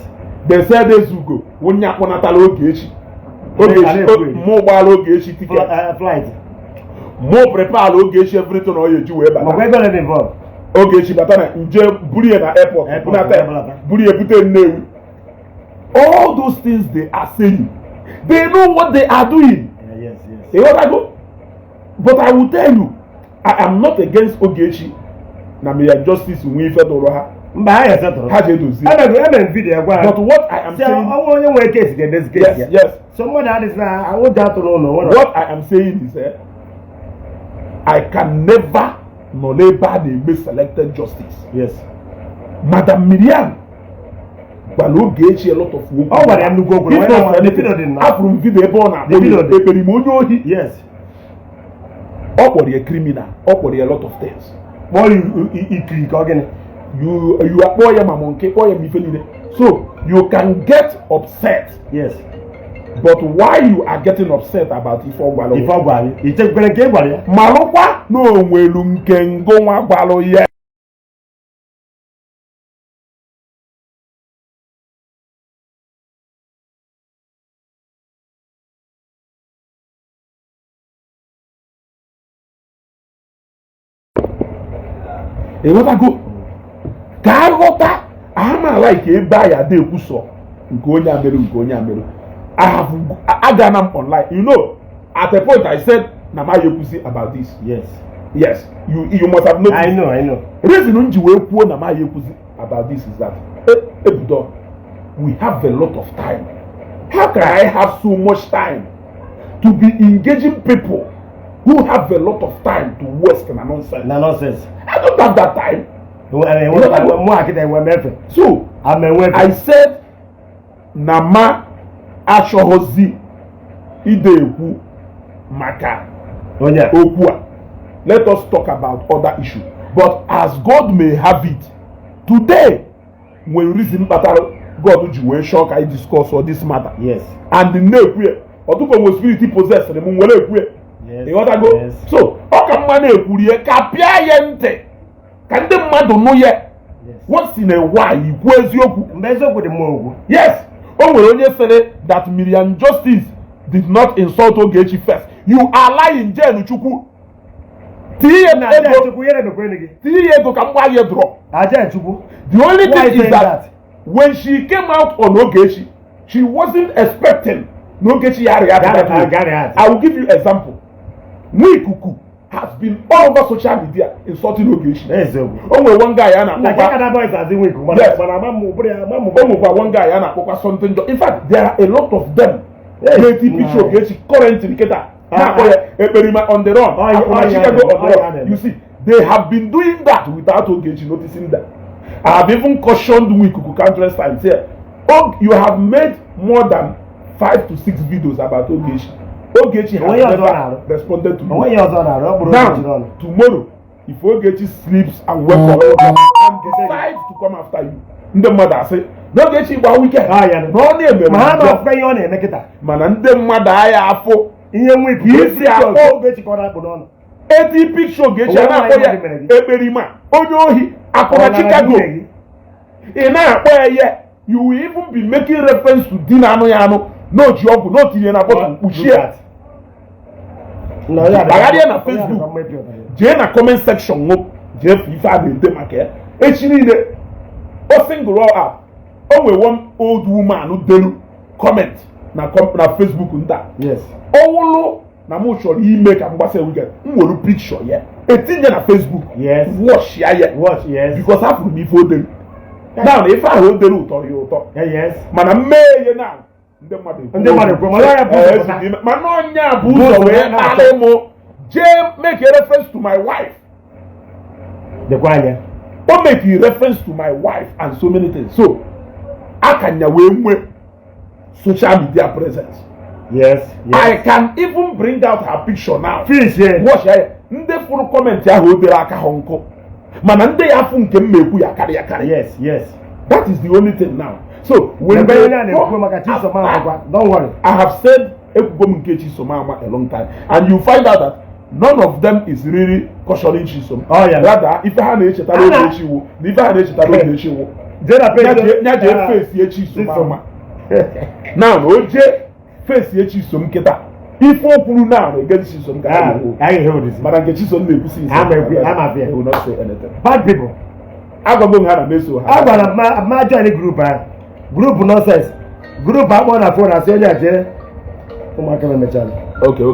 They said Ezugo onye akpọnatala Ogechi. Ogechi mụ gbara Ogechi ticket, Flight. mụ prepare Ogechi everything ọ ya eji wee Makwa bata. ego ole dị involved. Ogechi bata na nje, buru ya na airport, Airport, bunata ya, bunata. buru ya bute Nnewi. All those things they are saying, they know what they are doing. Yes. Ịghọtago? But I will tell you, I am not against Ogechi na Miriam Justice nwee ife dụrụ ha. Mba, ha esetụrụ. Ha ji edozie. Emere m video gwa ha. But what I am Sị saying, ọnwụ onye nwere case ga-edezi case yes ya. yes So mmadụ adịghị na ụjọ atụrụ ụlọ nwere. What I am saying is, I can never nọ n'ebe a na-eme selected justice. Yes. Madam Miriam gwara Ogechi a lot of okwu. Ọ gwara ya nnukwu okwu. If not for The anything, video dị nnọọ. afụrụ m video ebe ọ na-akpọ The video ya dị. ekperima, onye ohi. Yes. Ọ kpọrọ ya criminal, ọ kpọrọ ya a lot of things. Kpọọ ya ikiri ka ọ gịnị? You akpọ ya ma monkey, kpọọ ya ma ife niile. So you can get upset, Yes. but why you are getting upset about ife ọ gwara? Ife ọ gwara ya. I chekwere nke ị gwara ya? Malụkwa na onwelu nke ngụnwa gwalụ ya. Ịghọtago? Ka aghọta amaala ike ebe a ya ada ekwusọ nke onye amerụ, nke onye amerụ. I have agana m online. At a point I said na ma ekwusi about this. Yes, you must have noticed. I know, I know. Reason m ji wee kwuo na ma ekwuzi about this is that, ebudo, we have a lot of time. How can I have so much time to be engaging people who have a lot of time to waste na nonsense? Na nonsense. I don't have that time. Mụ akịta enwe m efe. So ama enwe efe. I said na ma achọghọzi ide ekwu maka onye a. Okwu a. Let us talk about other issue. But as God may have it, today nwere reason kpatara God ji wee chọọ ka anyị discuss all this matter. And na-ekwu ya ọtụtụ nwe spirit possessed m nwere ekwu ya. Ịghọtago? Yes. So ọ ka mma na-ekwurie ka pịa ya ntị ka ndị mmadụ nụ ya. Once in a while, ikwu eziokwu. Mgbe eziokwu dị mma okwu. Yes, o nwere onye sịrị that Miriam Justice did not insult Ogechi first. You are lying. Jen Chukwu, tinye Na ego. Chukwu ihe na-emekwa gị. Tinye ego ka m gbaa ya draw. Aja Chukwu. The only Why thing is saying that, that? When she came out on Ogechi, she wasn't expecting na Ogechi ya react that way. Ya react. I will give you example. Nwikuku has been all over social media insulting Ogechi. Eziokwu. O nwere one guy a Na na-akpọkwa Kekana boys azị nwe ikuku mana Yes. mana ama m ụbụrụ ya ama m. O nwekwa one guy a na-akpọkwa something. In fact, there are a lot of them na-eti picture Ogechi currently kịta na-akpọ ya Ekperima on the run, Oh, yeah, Akwụna oh, yeah, Chicago on oh, the yeah, run. yeah. You see, they have been doing that without Ogechi noticing that. I have even cautioned Nwikuku countless times here. Oh, you have made more than five to six videos about Ogechi. Ogechi has Onwe ya ọzọ never na-arụ. Responded to you. Onwe ya ọzọ na-arụ ọ bụrụ Ogechi Now, n'ọnụ. tomorrow, if Ogechi sleeps and wake up and decides to come after you, ndị mmadụ asị na Ogechi gba weekend Ah, ya na ọ na-eme ma ha njọ. ma afụkwa ihe ọ na-eme kịta. Mana ndị mmadụ agha afụ ihe nwa ikuku Isi akpọ. Ogechi ka ọ na-akpụ n'ọnụ. Eti picture Ogechi a Onwe na-akpọ nwaanyị ya mmadụ mere gị. Ekperima, onye ohi, akụna Ọ nara Chicago. nwunye gị. Ị na-akpọ ya ihe, you will even be making reference to di na anụ ya anụ na oji ọgwụ na otinye na bottle kpuchie. Look at. Na onye a dịkwa- Gbagharịa na onye a Facebook. dịkwa mma ịpị ụtarị. Jee na comment section nwụ, jee fụ ife a na-ede maka ya echi niile. O single all up, o nwere one old woman delu comment na Facebook nta. Ọwụlụ na mụ chọrọ ime ka m gbasa weekend, m were picture ya etinye na Facebook. Watch ya ya. Watch, yes. Because afụrụ m ife o delu now, na ife ahụ o delu ụtọrọ ya ụtọ. Mana mmee ihe na ndị mmadụ ekwu. Ndị mmadụ ekwu, mana ọ ya bụ ụzọ Eh, pụta. mana ọnya bụ Bụ ụzọ ụzọ wee wee na-achọ. kpalị mụ jee make a reference to my wife. Dịkwa anya. O make a reference to my wife and so many things, so akanya wee nwee social media presence. I can even bring out her picture now. Fish, yeah. Watch ya. Ndị fụrụ comment ahụ o dere aka ha nkụ, mana ndị ya afụ nke m na-ekwu ya karịa karịa. That is the only thing now. So when Ebe they onye a na-ekwu maka Chisom akwụkwa, don't worry. I have said ekwugo m nke Chisom ama a long time, and you find out that none of them is really cautioning Chisom. Oh, yeah. Rather, ife ha na-echetara Ana- Ogechi iwu na ife ha na-echetara Ogechi iwu Jee na page. nya jee face Chisom Chisom. ama. Now na o jee face Chisom kịta, ife o kwuru now against Chisom ka ha Ah, na-ekwu. anyị ga-ehe ụdịzi. Mana nke Chisom na-ekwusi ise, Ama ekwu- ama afịa. they will not say anything. Bad people. Agwago m ha na meso ha. A gwara m ma join group ahụ. Group nonsense. Group akpọ na phone asị onye a jee. Ụmụaka m emechala. Okay,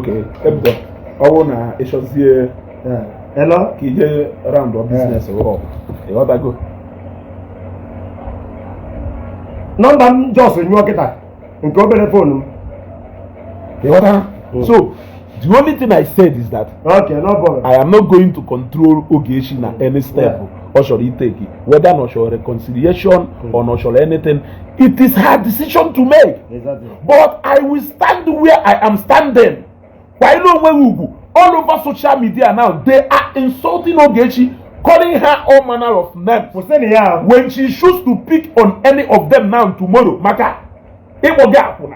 ebido ọwụ na ịchọzie. Yeah. Hello? Ka ije round of business up, ịghọtago? Nọmba m just nyụọ kịta nke obere phone m. Ịghọtara? So the only thing I said is that Okay, no problem. I am not going to control Ogechi na any step ọ chọrọ itake, whether na ọ chọrọ reconciliation or na ọ chọrọ anything. It is her decision to make. But I will stand where I am standing. Kwanyere onwe gị ugwu. All over social media now, they are insulting Ogechi, calling her all manner of names. Kwụsị na ya ahụ. When she choose to pick on any of them now tomorrow, maka ịkpọ gị akwụna,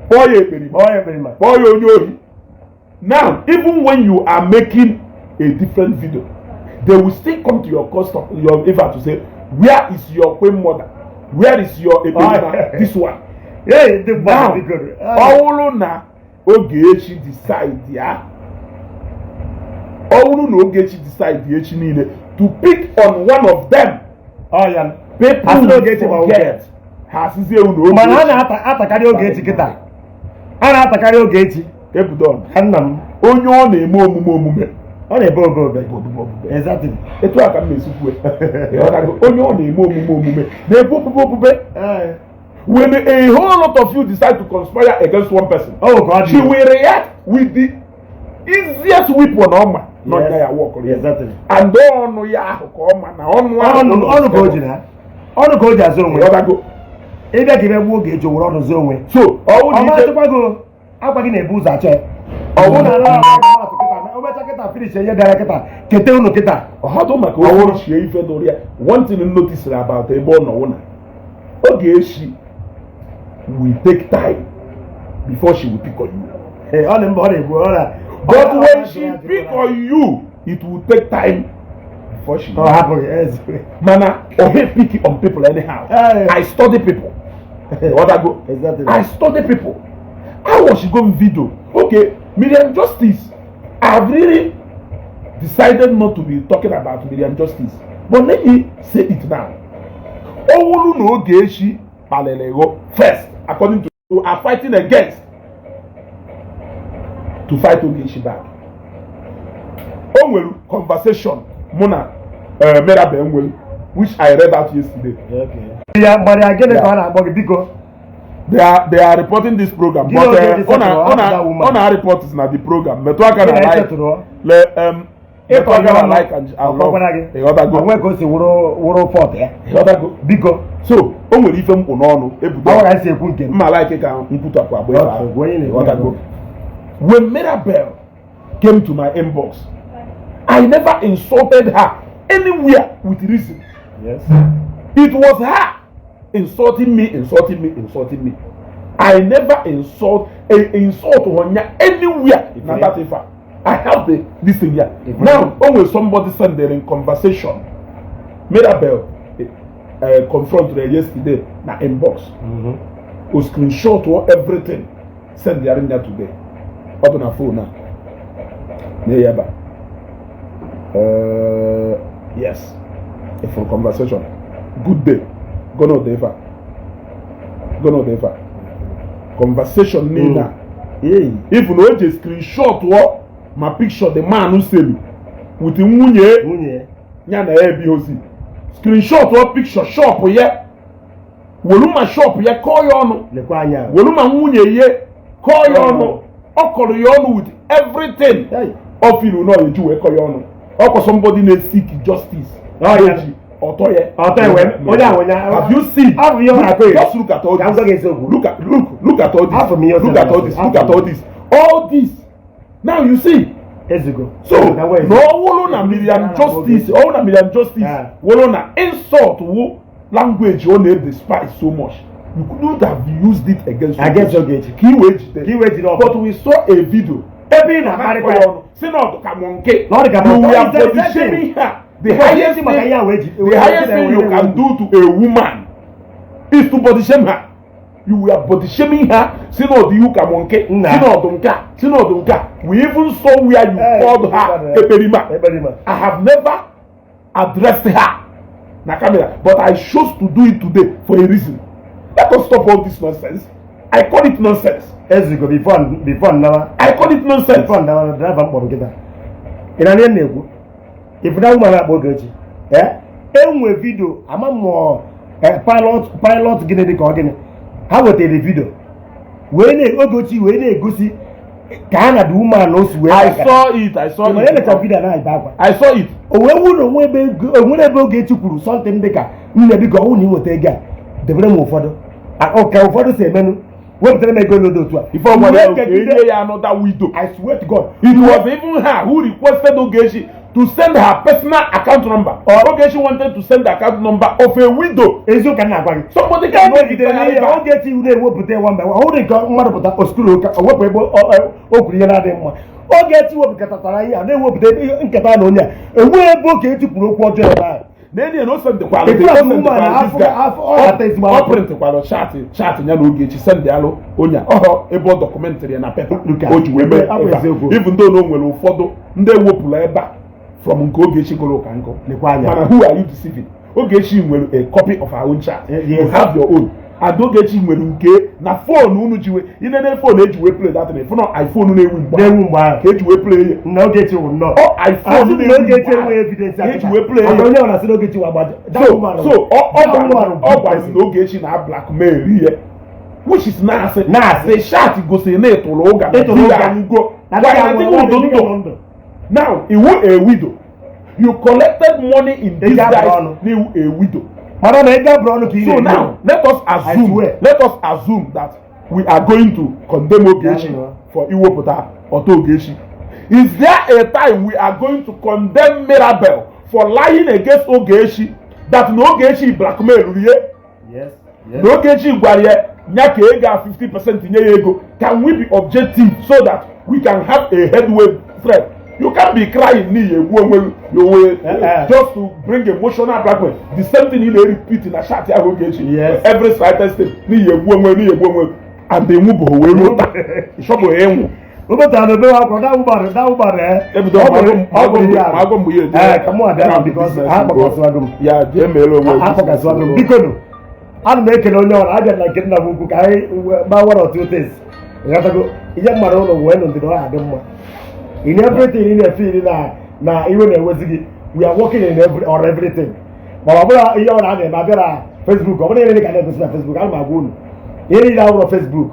kpọọ ya ekperima, Ọ ya ekperima. kpọọ ya onye ohi. Now, even when you are making a different video, they will still come to your custom, your eva, to say, "Where is your queen mother? Where is your ekperima?" This one Hey, ndị now, mmadụ biko. ọ bụrụ na Ogechi decide ya Ọ bụrụ na Ogechi decide echi niile to pick on one of them, Ọ ya. people Asị na will Ogechi ma forget. Ha asịzie unu Mana a Ogechi na-atakarị Ogechi kịta, a na-atakarị Ogechi. Ebudon. Ka nna m. Onye ọ na-eme omume Ọ na-ebe obe obe. Bụ omume omume. Exactly. Etu a ka m na-esi kwue. Ịghọtago? Onye ọ na-eme omume na-ebe obube obube. When a whole lot of you decide to conspire against one person, Ọ bụ ka ọ dị. she will react with the easiest weapon ọ ma n'ọnya ya work. And ọnụ ya ahụ ka ọ ma na ọnụ ahụ. Ọnụ, ọnụ ka o ji na ọnụ ka o ji azụ onwe. Ịghọtago? Ịbịa ka ị bịa gbuo Ogechi, o were ọnụ zụọ onwe. So ọ Ọ na ije masịkwa gị akwa gị na-ebu ụzọ achọ ya. Ọ Ọ bụ na o mecha kịta, finish ihe bịara kịta, kete unu kịta. Ọhadụ maka o chie ife dụrụ ya. One thing m notice about ebe ọ nọ wụ na Ogechi will take time before she will pick on you. Ee, ọ dị mba, ọ na-egbu ọ na. But when she pick on you, it will take time before she Ọ hapụghị ezi. Mana ọ hate pick on people anyhow. I study people. Ịghọtago? Exactly. I study people. I watch go video. Okay, Miriam Justice, I've really decided not to be talking about Miriam Justice, but let me say it now. Ọ wụrụ na Ogechi kpaliri ego first, according to you are fighting against to fight Ogechi back, o nwere conversation mụ na Mirabel nwere, which I read out yesterday. Ya gbara ya, gịnị ka ọ na-akpọ gị, biko? They are reporting this program. Gịnị But Ogechi ọ na setụrụ ọ na after that woman? Ọ na report na the program metụ aka na Gịnị like esetụrụ? Le metụ aka na like and love. Ọkọkwara gị. Ịghọtago? Onwe ka o si wụrụ fọt ya. Ịghọtago? Biko. So o nwere ife mkpụ n'ọnụ ebudo. Ọ ka si ekwu nke m. Mma like ka nkwutọpụ agba ebe Okay, ahụ. gwa onye na-ekwu. Ịghọtago? When Mirabel came to my inbox, I never insulted her anywhere with reason. It was her insulting me, insulting me, insulting me. I never insult a insult Onya anywhere. Na that ife I have the this thing here. If Now, only somebody send there in conversation. Mirabel confront her yesterday na inbox. O screenshot or everything. Send the arena today. Up on her phone now. Na ebe a. Yes. A full conversation. Good day. Go no ife a. Go no ife a. Conversation niile a. Ee. If na o ji screenshot wọ ma picture the man selu with nwunye Nwunye. Ya na ya ebi ozi, screenshot wọ picture shop ya, welu ma shop ya kọọ ya ọnụ. Lekwa anya. Welu ma nwunye ya kọọ ya ọnụ. Ọ kọrọ ya ọnụ with everything. Hey. Ọ filu na ọ eji wee kọ ya ọnụ. Ọkwa somebody na-seek justice. Oh, yeah. Eji ọtọ ya. Ọtọ ya onye ahụ Have you seen? Abụ ihe ọ na-akọ ya. Just look at all Ka m this. gwa gị eziokwu. Look at, look, look at all this. Afọ m ihe o Look at all sere. this. Look at all this. All this. Now you see. Ezigo. So Ka m gwa gị na ọ wụrụ na Miriam Justice, ọ wụrụ na Miriam Justice wụrụ na insult wụ language ọ na-despise so much, you couldn't have used it against Against Ogechi. Ka i wee jide. Ka i wee jide ọkụ. But we saw a video Ebe ị na-akparịkwa ya ya. Ọnụ si na ọdụ ka monkey. Na ọ dị ka You monkey. were It's the body same shaming thing. her. The Because highest maka thing, ihe a wee ji- the highest thing you can do to a woman is to body shame her. You were body shaming her, si na ọdụ ihu ka monkey, si Nna. na ọdụ nke a, si na ọdụ nke a. We even saw where you Hey, called her Eberima. Ekperima. I have never addressed her na camera, but I chose to do it today for a reason. Let us stop all this nonsense. I call it nonsense. Ezigo, before nnawa. I call it nonsense. Before nnawa na driver m kpọrọ nkịta. Ị na ihe m na-ekwu? Ifu na woman akpọ Ogechi. Eh? Enwe video ama m ọ pilot gịnị dị ka ọ gịnị. Ha wetara video. Wee na Ogechi wee na-egosi ka ha na the woman o si wee. I saw it. I saw Mana it. emecha video na ebe akwa. I saw it. O wee wụ na onwe ebe onwere ebe Ogechi kwuru something dị ka, "Nne, biko, ọnwụ na ị nweta ego a, debere m ụfọdụ." Ka ụfọdụ si emenụ, wepụtara m ego n'odo otu a. Ife ọ gwara ya Wee ka kegide- enye ya another widow. I swear to God. It was even her who requested Ogechi to send her personal account number. Ogechi wanted to send the account number of a widow. Eziokwu ka m na-agwa gị. Somebody E cannot megidere retire ihe back. Ogechi na-ewepụta one by one. Ọ hụrụ nke mmadụ pụta oskuru ụka, o wepụ ebe o kwuru ihe na-adịghị mma. Ogechi wepụkọtatara ihe a na-ewepụta ebe nketa na onye a enweghị ebe Ogechi kwuru okwu ọjọọ ebe ahụ. Na enyi na o sendịkwalụ Etu a woman afọ ọ ezigbo ọ afọ. Printkwalụ chat ya na Ogechi send alụ onye a. Ọhọ ebe ọ documentịrị ya na paper Look at- o ji wee mee Ọ bụ ebe a. eziokwu. Even though na o nwere ụfọdụ ndị ewepụrụ ebe a from nke Ogechi gụrụ ụka nkụ. Lekwa anya. Mana who are you deceiving? Ogechi nwere a copy of our own chat. Yes. You have your own, and Ogechi nwere nke na phone unu ji wee inene phone eji wee play that thing. Phone iPhone na-ewu mgbe Na-ewu mgbe ahụ. ka eji wee play ya. Na Ogechi wụ nnọọ. Ọ iPhone Asị na na-ewu Ogechi mgbe ahụ enweghị evidence. ka eji wee play ya. Maka onye ọra sị na Ogechi wụ agbaja. So ọ gwara m na Ogechi na blackmail ihe, which is na-asị. Na-asị. The chat gosiri na ịtụrụ ụga na Ịtụrụ di ụga. ya anwụgo. Na Why na di gị ndụ ndụ? Now iwu a widow, you collected money in Ego abụrụ disguise. ọnụ. N'iwu a widow. Mana na ego abụrụ ọnụ ka ị So na-eri. now let us assume swear. let us assume that we are going to condemn Ogechi Yeah. for iwepụta ọtọ Ogechi. Is there a time we are going to condemn Mirabel for lying against Ogechi, that na Ogechi blackmail rie, Yes. na Ogechi gwara ya nya ka ego a 50% nye ya ego? Can we be objective so that we can have a headway thread? You can't be crying n'ihi egbu onwe gị onwe Eh, eh. just to bring emotional blackmail. The same thing ị na-repeat na chat ahụ Ogechi. Yes. Every slightest thing, n'ihi egbu onwe, n'ihi egbu onwe, and enwubụghị wee ruo taa, ịchọbụghị ịnwụ. Ụbọchị na ebe akwa da ụgbara eh. Ebido Ọ bụrụ ọ bụrụ ya. magụ mgbe ya eje. Eh, ka mụ abịa because ha kpọkasịwago m. Ya jee meere onwe gị. Ha kpọkasịwago m. Biko nụ. Ana m ekele onye ọrụ abịa na nke nna m ukwu ka anyị gbaa one or two things. Ịghọtago ihe mmadụ ụlọ wee nụ ndịda ọ adị mma. In everything ị na-efeel na iwe na-ewezi gị, we are working in every on everything. Mana ọ bụrụ ihe ọ na-eme abịa na Facebook, ọ bụrụ ihe niile ka na-egosi na Facebook, ana m agwa unu ihe niile awụrọ Facebook.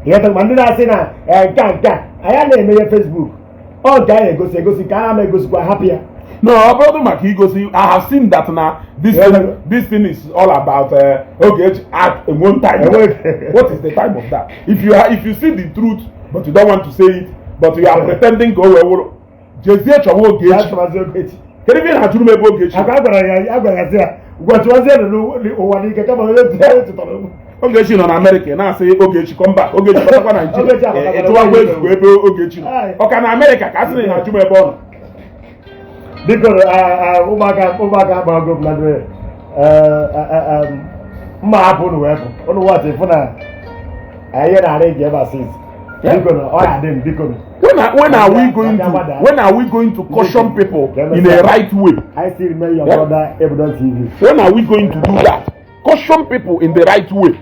Ịghọtago? Ma ndị na-asị na nke a anyị na-eme ihe Facebook, ọ nke anyị egosi egosi nke a na-ama egosikwa, hapụ ya. No, ọ bụrụ maka igosi, I have seen that na this thing, this thing is all about okay, at one time. What is the time of that? If you see the truth but you don't want to say it, but you are pretending ka o wee wụrụ, jezie chọwa Ya Ogechi. chọbazie Ogechi. Kedu ebe ị na-achụrụ m ebe Ogechi? Akwa agwara ya, agwara ya sị ya gwa chụwazie n'ụwa n'ike kama onye tụtara egwu. Ogechi nọ na Amerịka, ị na-asị Ogechi come back, Ogechi batakwa Ogechi Naijiria. abatakwa. Ị chụwakwa ezigbo ebe Ogechi nọ. Aye. Ọ ka na Amerịka ka a sị na ị na-achụ m ebe ọ nọ. Biko, ụmụaka agbago m na ndụ mma, hapụ unu wee pụ unu wọchị fụ na ihe na-arị gị ebe a sis. Biko, ọ ya adị m, biko. When are we going to caution people in a right way? I still remain your Yeah. brother, Ebudon TV. When are we going to do that? Caution people in the right way.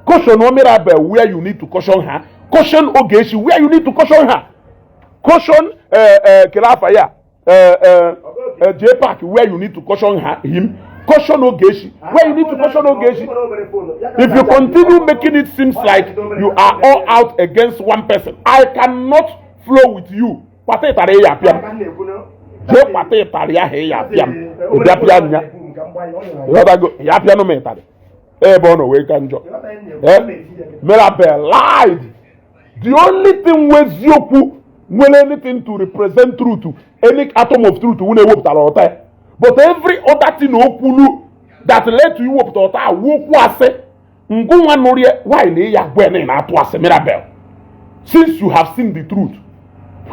Caution Mirabel where you need to caution her. Caution Ogechi where you need to caution her. Caution Kelafaya, J Park where you need to caution her, him. Caution Ogechi where you need to caution Ogechi. If you continue making it seems like you are all out against one person, I cannot flow with you. Kwata ịtarị ya apịa m. Jee kwata ịtarị ahụ ya apịa m. Ị bịa pịa m ya. Ịghọtago? Ya apịanụ m ịtarị. Ebe ọ nọ wee ka njọ. Eh? Mirabel lied. The only thing wụ eziokwu nwere anything to represent truth, any atom of truth, wụ na-ewepụtara ọta ya. But every other thing o kwulu that led to iwepụta ọta a wụ okwu asị. Ngụnwa nụrụ ya, why na ya gwa ya na ị na-atụ asị, Mirabel? Since you have seen the truth,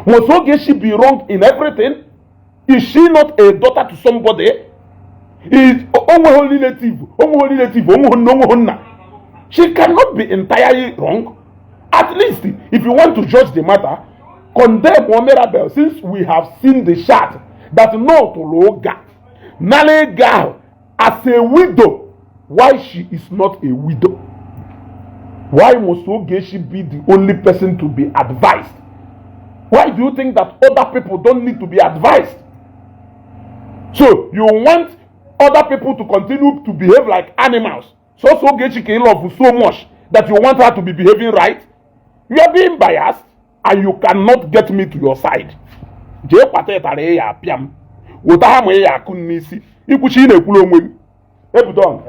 must Ogechi be wrong in everything? Is she not a daughter to somebody? Is onweghị relative, onweghị relative, onweghị nne, onweghị nna? She cannot be entirely wrong. At least if you want to judge the matter, condemn Mirabel, since we have seen the chat that no tụrụ ụga nara ego ahụ as a widow. Why she is not a widow? Why must Ogechi be the only person to be advised? Why do you think that other people don't need to be advised? So you want other people to continue to behave like animals? So Ogechi can love so much that you want her to be behaving right? You are being biased, and you cannot get me to your side. Jee kwata ịtarị ya apịa m, weta ha ma ị ya akụ m n'isi ikwuchi ị na-ekwuru onwe gị. Ebudon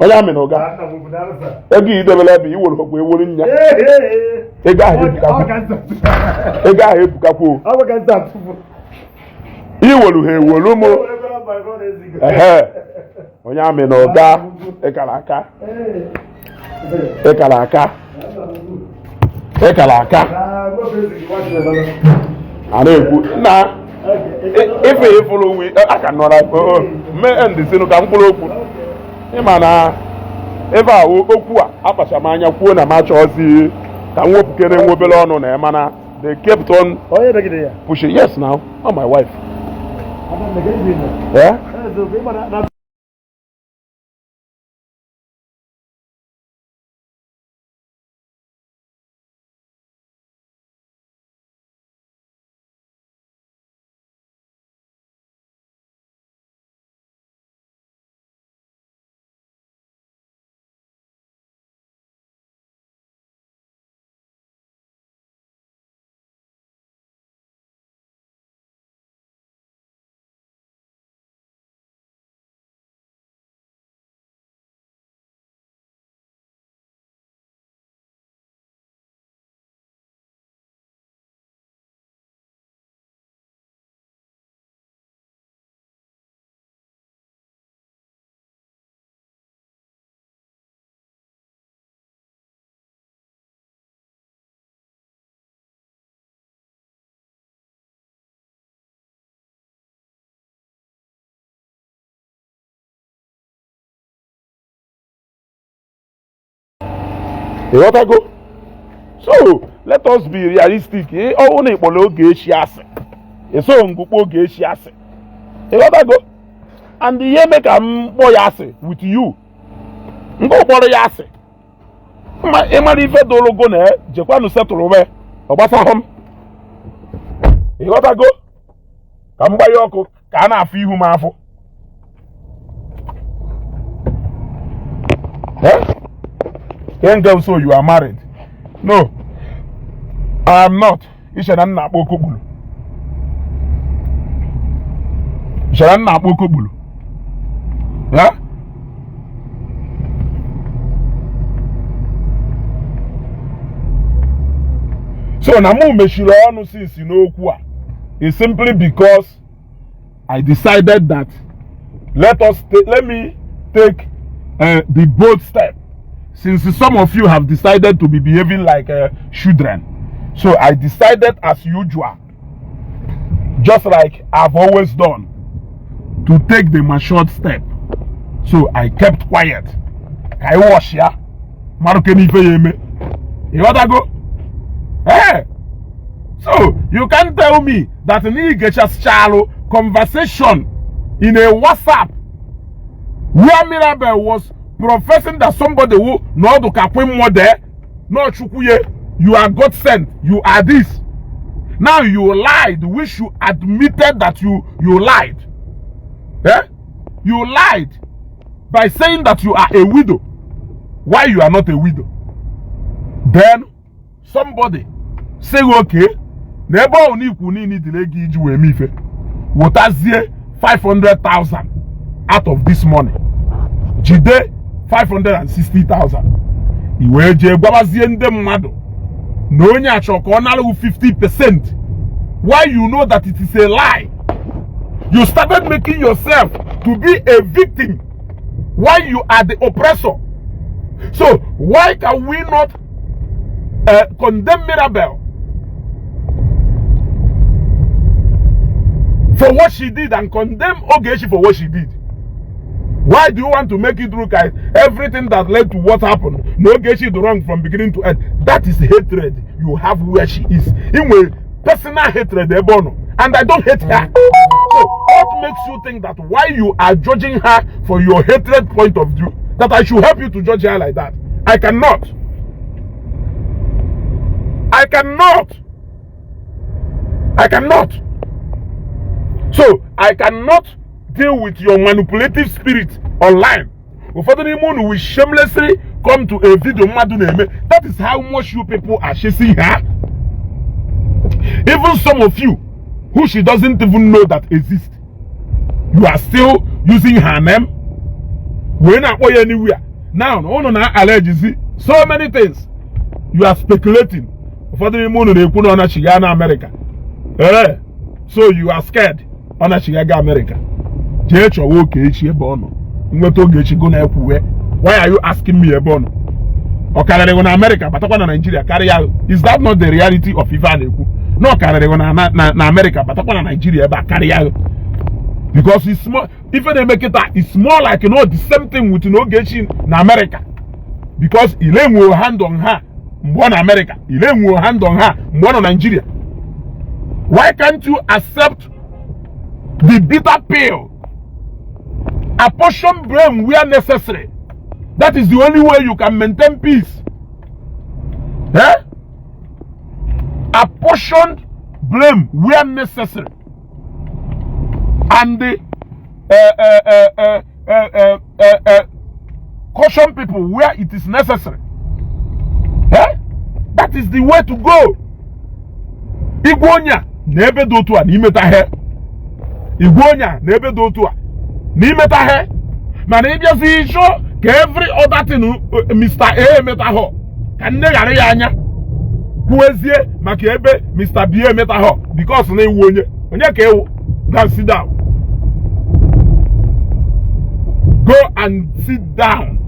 onye amị na ụga ego i debere ebe i were okwu ewuru nya ego ahụ ebukakwu, ego ahụ ebukakwu o. Iwelu ha ewelu mụ. Ehe, onye amị na ụga ịkara aka, ịkara aka, ịkara aka. A na-ekwu na Ife ịfụrụ onwe aka nọ na mee ndịsinụ ka mkpụrụ okwu. Ịma na ebe a okwu a akpacha m anya kwuo na m achọghịzi ka m wepụkere nwa obere ọnụ na ya, mana they kept on Onye megide ya? pushing. Yes, now not my wife. Yeah? Ịghọtago? So let us be realistic. Ọwụ na ịkpọrọ Ogechi asị, eso ngụkpọ Ogechi asị, ịghọtago? And ihe eme ka m kpọ ya asị with you, ngụ kpọrọ ya asị, ịmara ife dorogo na jekwanụ setụrụ be ọ gbasahụ m. Ịghọtago? Ka m gbanye ọkụ ka a na-afụ ihu m afụ. Ten girls, so you are married? No, I am not. Iche na nna akpọ okokpulu, iche na nna akpọ okokpulu. Yeah? So na mụ mechiri ọnụ since n'okwu a is simply because I decided that let me take the bold step, since some of you have decided to be behaving like children. So I decided, as usual, just like I've always done, to take the matured step. So I kept quiet. Ka I wash ya maruke n'ife ya eme. Ịghọtago? Eh, so you can't tell me that n'igechasịchalụ conversation in a WhatsApp where Mirabel was professing that somebody who n'ọdụ ka queen mother, no Chukwuye, you are God sent, you are this. Now you lied, which you admitted that you lied. Eh? You lied by saying that you are a widow. Why you are not a widow? Then somebody say, okay, na ebe ọ na ikwu niile dịrị ego iji wee mee ife, wetazie 500,000 out of this money, jide 560,000, i wee jee gwabazie ndị mmadụ na onye achọ ka ọ nara 50%. Why you know that it is a lie? You started making yourself to be a victim while you are the oppressor. So why can we not condemn Mirabel for what she did and condemn Ogechi for what she did? Why do you want to make it look like everything that led to what happened, no Ogechi is wrong from beginning to end? That is hatred you have where she is. In way, personal hatred, Ebono. And I don't hate her. So what makes you think that why you are judging her for your hatred point of view, that I should help you to judge her like that? I cannot. I cannot. I cannot. So I cannot deal with your manipulative spirit online. Ụfọdụ n'ime unu will shamelessly come to a video mmadụ na-eme. That is how much you people are chasing her. Even some of you who she doesn't even know that exist, you are still using her name. Wee na-akpọ ya anywhere. Now unu na-allege so many things. You are speculating. Ụfọdụ n'ime unu na-ekwu na ọ na-achịga na America. Eh, so you are scared ọ na-achịga ga America. Jee chọwa Ogechi ebe ọ nọ. Nweta Ogechi go na-ekwuwe. Why are you asking me ebe ọ nọ? Ọ karịrị na America batakwa na Nigeria karịa. Is that not the reality of ife a na-ekwu? Na ọ karịrị na Amerịka, batakwa na Naijiria ebe a karịa, because it's more ife na-eme kịta is more like no the same thing with na Ogechi na Amerịka, because ile nwere hand on her mgbe ọ na Amerịka, ile nwere hand on her mgbe ọ nọ Naijiria. Why can't you accept the bitter pill? Apportion blame where necessary. That is the only way you can maintain peace. Eh? Apportion blame where necessary and the caution people where it is necessary. Eh? That is the way to go. Igwe onye a na ebe dị otu a na imeta ihe, igwe onye a na ebe dị otu a na imeta ihe, mana ịbịazi ịchọ ka every other thing Mr. A emetahọ ka nne ghara ya anya kwuezie maka ebe Mr. B emetahọ, because na iwu onye onye ka ewu. Go and sit down. Go and sit down.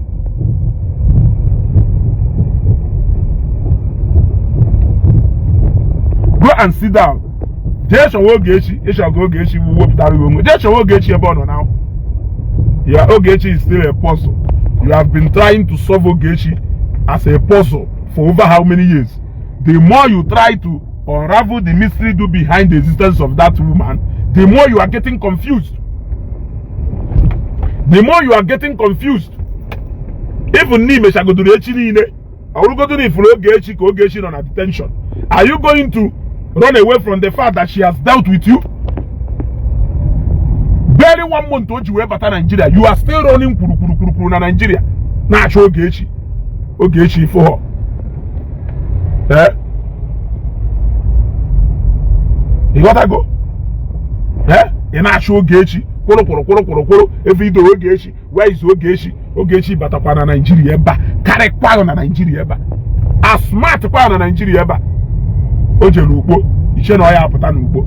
Go and sit down. Jee chọwa Ogechi. Ịchọga Ogechi bụ wepụtara gị onwe. Jee chọwa Ogechi ebe ọ nọ now. Yeah, Ogechi is still a puzzle. You have been trying to solve Ogechi as a puzzle for over how many years? The more you try to unravel the mystery do behind the existence of that woman, the more you are getting confused. The more you are getting confused. Even n'imechagodoro echi niile, ọ bụrụgodoro ifuru Ogechi ka Ogechi nọ na detention, are you going to run away from the fact that she has dealt with you? Barely one month o ji wee bata Nigeria, you are still running kwuru kwuru kwuru kwuru na Nigeria na-achọ Ogechi. Ogechi ifo ha. Eh? Ịghọtago? Eh? Ị na-achọ Ogechi kwụrụ kwụrụ kwụrụ kwụrụ kwụrụ everyday. Ogechi, where is Ogechi? Ogechi batakwa na Nigeria ebe a, karịkwa na Nigeria ebe a, a smart kwa na Nigeria ebe a. O jere ugbo iche na ọ ya apụta n'ugbo,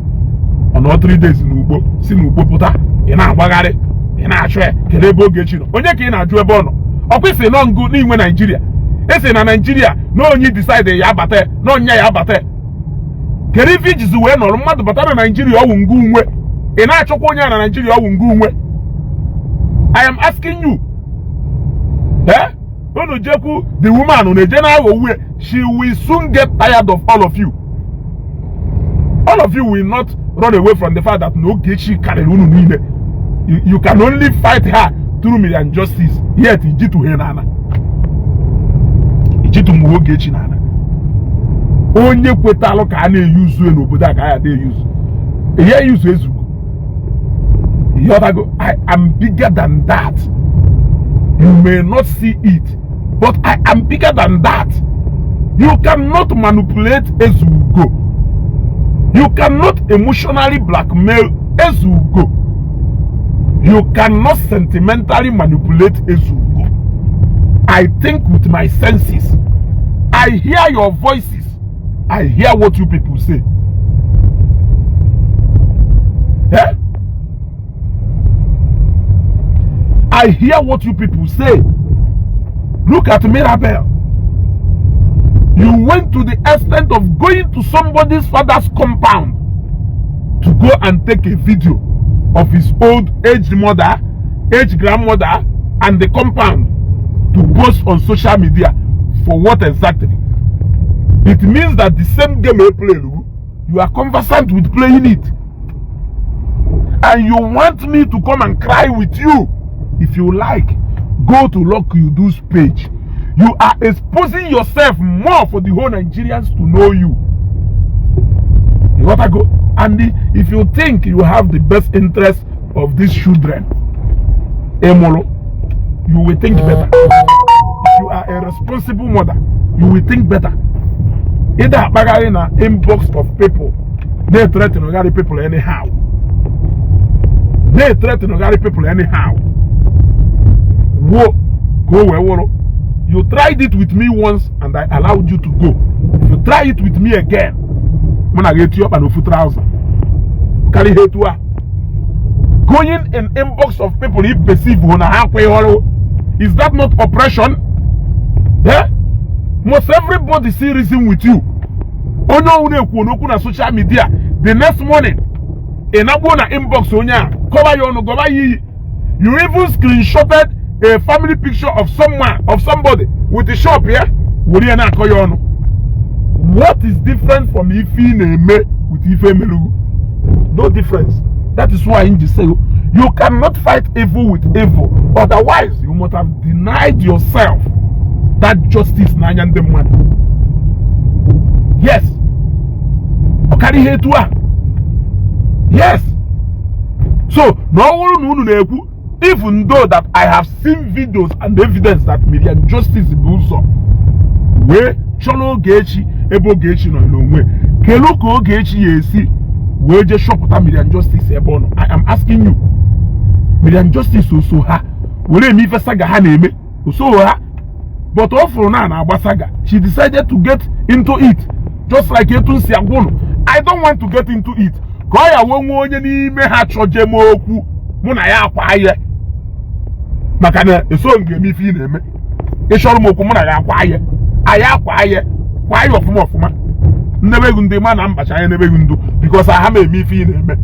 ọ nọ 3 days n'ugbo, si n'ugbo pụta, ị na-agbagharị, ị na-achọ ya. Kedu ebe Ogechi nọ? Onye ka ị na-ajụ ebe ọ nọ? Ọ kwesịrị nọ ngụ n'inwe Naijiria esi na Naijiria na onye decide ya abata na onye ya abata. Kedu ife ijizi wee nọrọ mmadụ bata na Naijiria ọwụ ngụ unwe, ị na-achọkwa onye a na Naijiria ọwụ ngụ unwe? I am asking you. Eh? Unu jekwu the woman unu eje na-aghọgbu. She will soon get tired of all of you. All of you will not run away from the fact that na Ogechi karịrị unu niile. You can only fight her through me and justice, yet ijitughị n'ala, ijitu mgbe Ogechi n'ala. Onye kwetalụ ka a na-eyuzu n'obodo a ka a ya na-eyuzu ihe yuzu ezugo. Ịghọtago? I am bigger than that. You may not see it, but I am bigger than that. You cannot manipulate Ezugo. You cannot emotionally blackmail Ezugo. You cannot sentimentally manipulate Ezugo. I think with my senses. I hear your voices. I hear what you people say. Eh? I hear what you people say. Look at Mirabel. You went to the extent of going to somebody's father's compound to go and take a video of his old aged mother, aged grandmother, and the compound to post on social media. For what exactly? It means that the same game you play, you are conversant with playing it. And you want me to come and cry with you. If you like, go to Lucky Udu's page. You are exposing yourself more for the whole Nigerians to know you. You gotta go. And if you think you have the best interest of these children, Emolo, you will think better. If you are a responsible mother, you will think better. Either akpagharị na inbox of people, they threaten ogari people anyhow. They threaten ogari people anyhow. Wo, go where woro. You tried it with me once and I allowed you to go. If you try it with me again, mụ na ga-eti ọkpa n'ofu trouser. Karịa ihe etu a. Going in inbox of people you perceive na ha akweghị ọrụ. Is that not oppression? Yeah? Must everybody see reason with you? Onye ọwụ na-ekwu n'okwu na social media, the next morning ị nakpuo na inbox onye a, kọba ya ọnụ, gọba ya iyi. You even screenshotted a family picture of someone, of somebody with the shop ya, were ya na-akọ ya ọnụ. What is different from ife ị na-eme with ife emelugu? No difference. That is why m ji say you cannot fight evil with evil. Otherwise, you must have denied yourself that justice n'anya ndị mmadụ. Yes, ọ karịa ihe etu a. Yes, so na ọ bụrụ na unu na-ekwu, even though that I have seen videos and evidence that Miriam Justice bụ ụzọ wee chọrọ Ogechi, ebe Ogechi nọ n'onwe, kelu ka Ogechi ya esi wee jee chọpụta Miriam Justice ebe ọ nọ? I am asking you. Miriam Justice oso ha were eme ife saga ha na-eme? Oso ha? But ọ fụrụ na na-agba saga, she decided to get into it, just like etu m si agwa unu. I don't want to get into it ka ọ ya wee nwee onye n'ime ha chọje m okwu, mụ na ya akwa ya, maka na eso m ga-eme ife ị na-eme. Ịchọrọ m okwu, mụ na ya akwa ya, anyị akwa ya, kwa ya ọfụma ọfụma. Nnebeghu ndị ma na mbacha anya nebeghu ndụ, because aha m eme ife ị na-eme.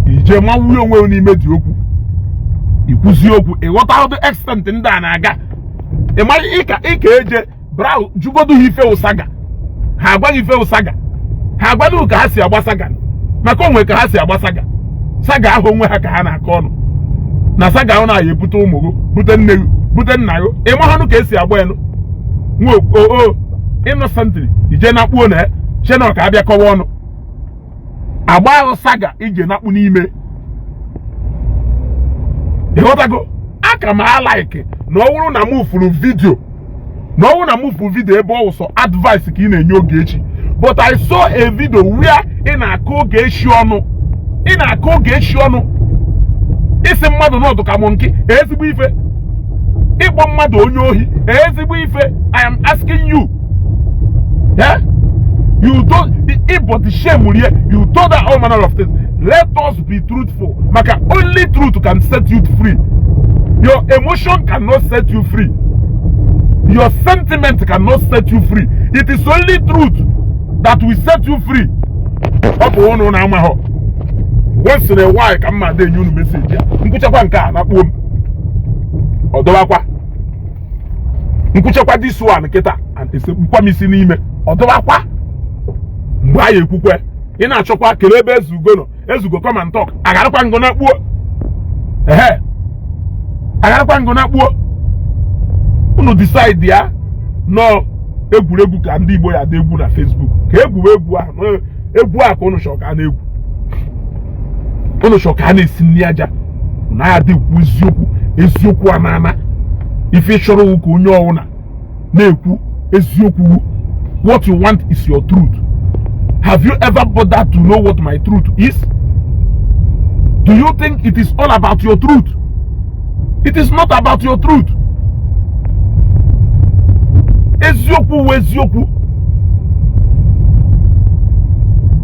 Ije ma nwunye onwe n'ime dị okwu, ikwuzi okwu, ịghọta the extent ndị a na-aga. Ị maghị ịka eje brow jugodu ha ife ụsaga, ha agwaghị ife ụsaga, ha agwaghị ka ha si agba saga, maka onwe ka ha si agba saga. Saga ahụ onwe ha ka ha na-akọ ọnụ na saga ahụ na-aya ebute ụmụ gị, bute nne gị, bute nna gị. Ị mahụnụ ka esi agba enu nwa o innocently ije nakpuo na chena ka abịa kọwa ọnụ agba ahụ saga ije nakpu n'ime. Ịghọtago? Aka m a-like na ọ bụrụ na m furu video, na ọ bụrụ na m furu video ebe ọ wụsọ advice ka ị na-enye Ogechi. But I saw a video where ị na-akọ Ogechi ọnụ, ị na-akọ Ogechi ọnụ, isi mmadụ n'ọdụ ka mụ nke ezigbo ife, ịkpọ mmadụ onye ohi ezigbo ife. I am asking you, yeah? You don't ịbọdị shame rie. You told her all manner of things. Let us be truthful, maka only truth can set you free. Your emotion cannot set you free. Your sentiment cannot set you free. It is only truth that will set you free. Ọ bụ ụnụ na-amaghọ. Once in a while ka mma enye unu message a. Nkwụchakwa nke a na-akpuo m, ọdọbakwa nkwụchakwa this one kịta, esekpukwa m isi n'ime, ọdọbakwa. Mgbe anyị ekwukwe, ị na-achọkwa kelee ebe Ezugo nọ. Ezugo, come and talk. Agharakwa ngo na kpuo, ehe, agharakwa ngo na kpuo. Unu decide ya nọ egwuregwu ka ndị Igbo ya ada egwu na Facebook, ka egwuwe egwu ahụ, egwu a ka unu chọrọ ka a na-egwu, unu chọrọ ka a na-esi nri aja na ya adịkwu eziokwu. Eziokwu a na-ana ife chọrọ ka onye ọwụna na-ekwu eziokwu. What you want is your truth. Have you ever bothered to know what my truth is? Do you think it is all about your truth? It is not about your truth. Eziokwu wu eziokwu.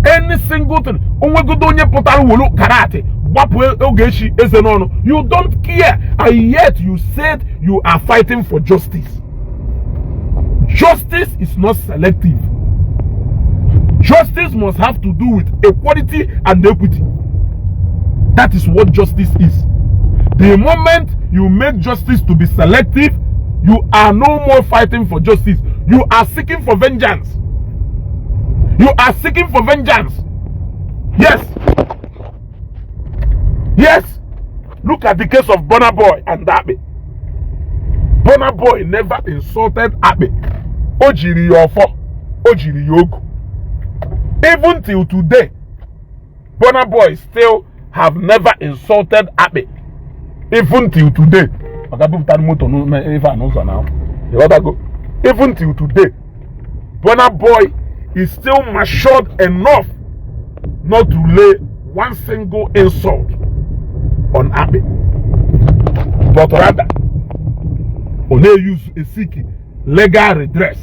Any single thing onwegodo onye pụtara wolu karate gbapụ Ogechi eze n'ọnụ, you don't care, and yet you said you are fighting for justice. Justice is not selective. Justice must have to do with equality and equity. That is what justice is. The moment you make justice to be selective, you are no more fighting for justice. You are seeking for vengeance. You are seeking for vengeance. Yes. Look at the case of Burna Boy and Akpi. Burna Boy never insulted Akpi. O jiri ya ọfọ, o jiri ya ogu. Even till today, Burna Boy still have never insulted Akpi. Even till today. Maka bupụtara moto n'ife a n'ụzọ na ịghọtago. Even till today, Burna Boy is still matured enough not to lay one single insult on Akpi, but rather ọ na-use a seek legal redress.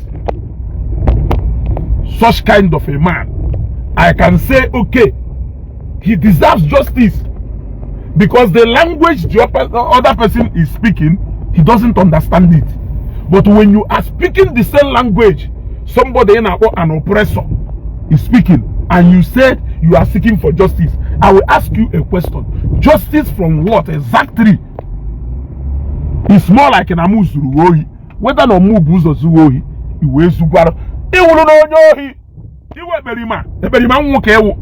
Such kind of a man, I can say, okay, he deserves justice, because the language the other person is speaking, he doesn't understand it. But when you are speaking the same language, somebody in an oppressor, is speaking and you said you are seeking for justice, I will ask you a question. Justice from what exactly? It's more like na mụ zuru ohi, whether na mụ bụ ụzọ zuo ohi, iwe zugwara ịwụrụ na onye ohi, iwe ekperima ekperima nwụ ka ewu.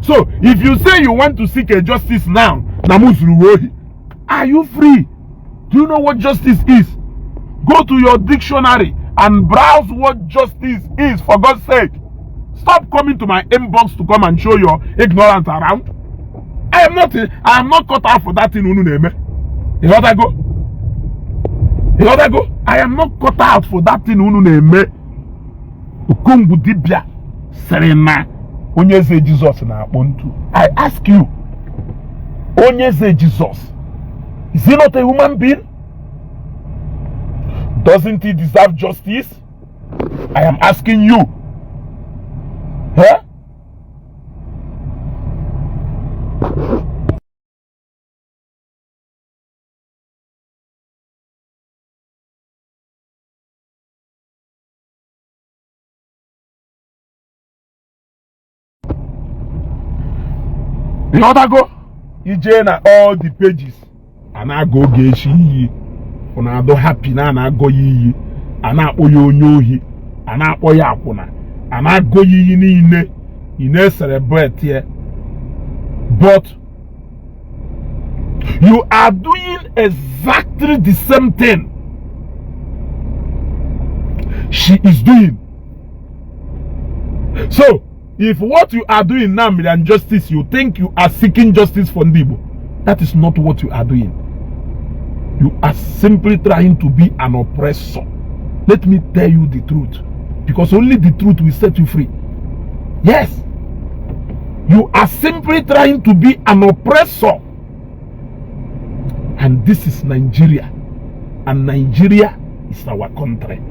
So if you say you want to seek a justice now na mụ zuru ohi, are you free? Do you know what justice is? Go to your dictionary and browse what justice is, for God's sake. Stop coming to my inbox to come and show your ignorance around. I am not cut out for that thing unu na-eme. Ịghọtago? Ịghọtago? I am not cut out for that thing unu na-eme. Okongwu dibịa sịrị na onye eze Jizọs na-akpọ ntu. I ask you, onye eze Jizọs, is he not a human being? Doesn't he deserve justice? I am asking you. Huh? Ịghọtago? Ije na all the pages, a na-agụ Ogechi iyi, ọ na-adụ happy na a na-agọ ya iyi, a na-akpọ ya onye ohi, a na-akpọ ya akwụna, a na-agọ ya iyi niile, ị na-celebrate ya. But you are doing exactly the same thing she is doing. So if what you are doing now, Million Justice, you think you are seeking justice for Ndị Igbo, that is not what you are doing. You are simply trying to be an oppressor. Let me tell you the truth, because only the truth will set you free. Yes, you are simply trying to be an oppressor. And this is Nigeria, and Nigeria is our country.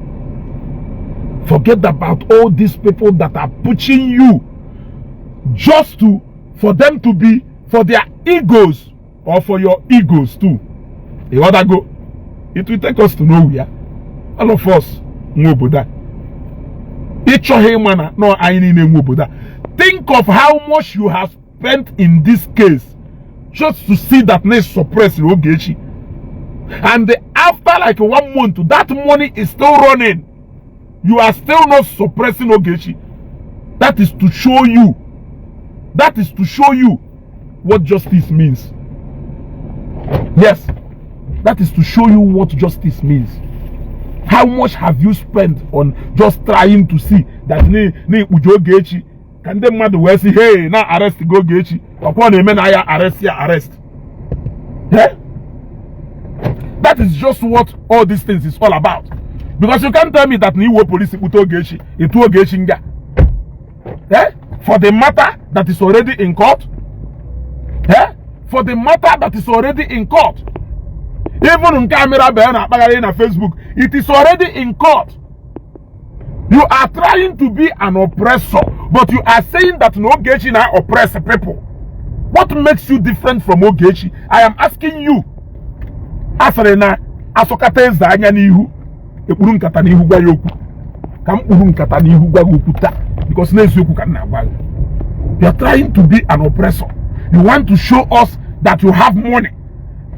Forget about all these people that are pushing you just to for them to be for their egos or for your egos too. Ịghọtago? It will take us to nowhere. All of us nwe obodo a. Ịchọghị ịma na nọ anyị niile nwe obodo a. Think of how much you have spent in this case just to see that na suppress Ogechi, and after like one month, that money is still running. You are still not suppressing Ogechi. That is to show you, that is to show you what justice means. Yes, that is to show you what justice means. How much have you spent on just trying to see that na ikpuji Ogechi ka ndị mmadụ wee sị, "Hey, na arrest go Ogechi"? Ọkwa na-eme na ya arrest ya arrest. Yeah? That is just what all these things is all about, because you can't tell me that na iwe police kpute Ogechi, etu Ogechi nga, eh? For the matter that is already in court, eh? For the matter that is already in court, even nke Mirabel na-akpagharị na Facebook, it is already in court. You are trying to be an oppressor, but you are saying that na Ogechi na oppress people. What makes you different from Ogechi? I am asking you. Asịrị na asọkata eze anya n'ihu, ekpuru nkata n'ihu gwa ya okwu. Ka m kpuru nkata n'ihu gwa gị okwu taa, because n'eziokwu ka m na-agwa gị. You are trying to be an oppressor. You want to show us that you have money,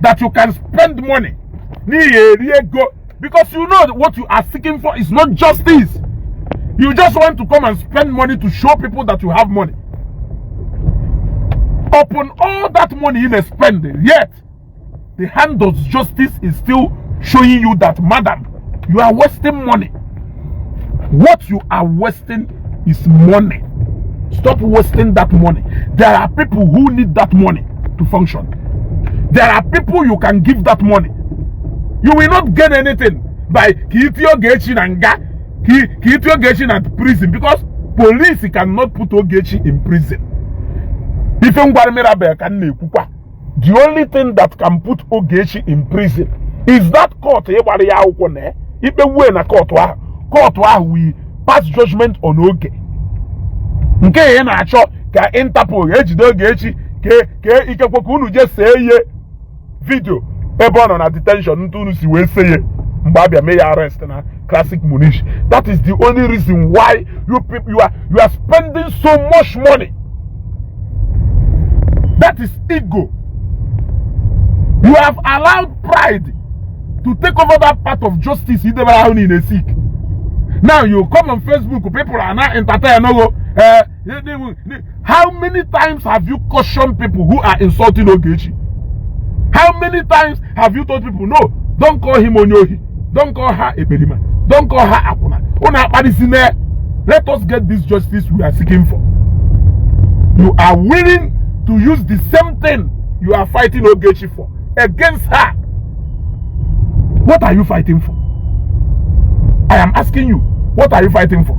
that you can spend money, n'ihi eri ego, because you know what you are seeking for is not justice. You just want to come and spend money to show people that you have money. Upon all that money you spend, yet the hand of justice is still showing you that, madam, you are wasting money. What you are wasting is money. Stop wasting that money. There are people who need that money to function. There are people you can give that money. You will not gain anything by ka itinye Ogechi na nga, ka itinye Ogechi na prison, because police cannot put Ogechi in prison. Ife ngwara Mirabel ka m na-ekwukwa, the only thing that can put Ogechi in prison is that court ịgbara ya akwụkwọ na ikpe wue na court ahụ. Court ahụ will pass judgment on Oge. Nke ị na-achọ ka Interpol ejide Ogechi ka ikekwe ka unu jee see ihe video ebe ọ nọ na detention, ntụ unu si wee see ya. Mgbe abịa mee ya arrest na Classic Munich. That is the only reason why you people, you are spending so much money. That is ego. You have allowed pride to take over that part of justice idebere ahụ niile seek. Now you come on Facebook, people are now entertain ogo. How many times have you cautioned people who are insulting Ogechi? How many times have you told people, "No, don't call him onye ohi, don't call her ekperima, don't call her akwụna"? Unu akparịsị. Let us get this justice we are seeking for. You are willing to use the same thing you are fighting Ogechi for against her. What are you fighting for? I am asking you, what are you fighting for?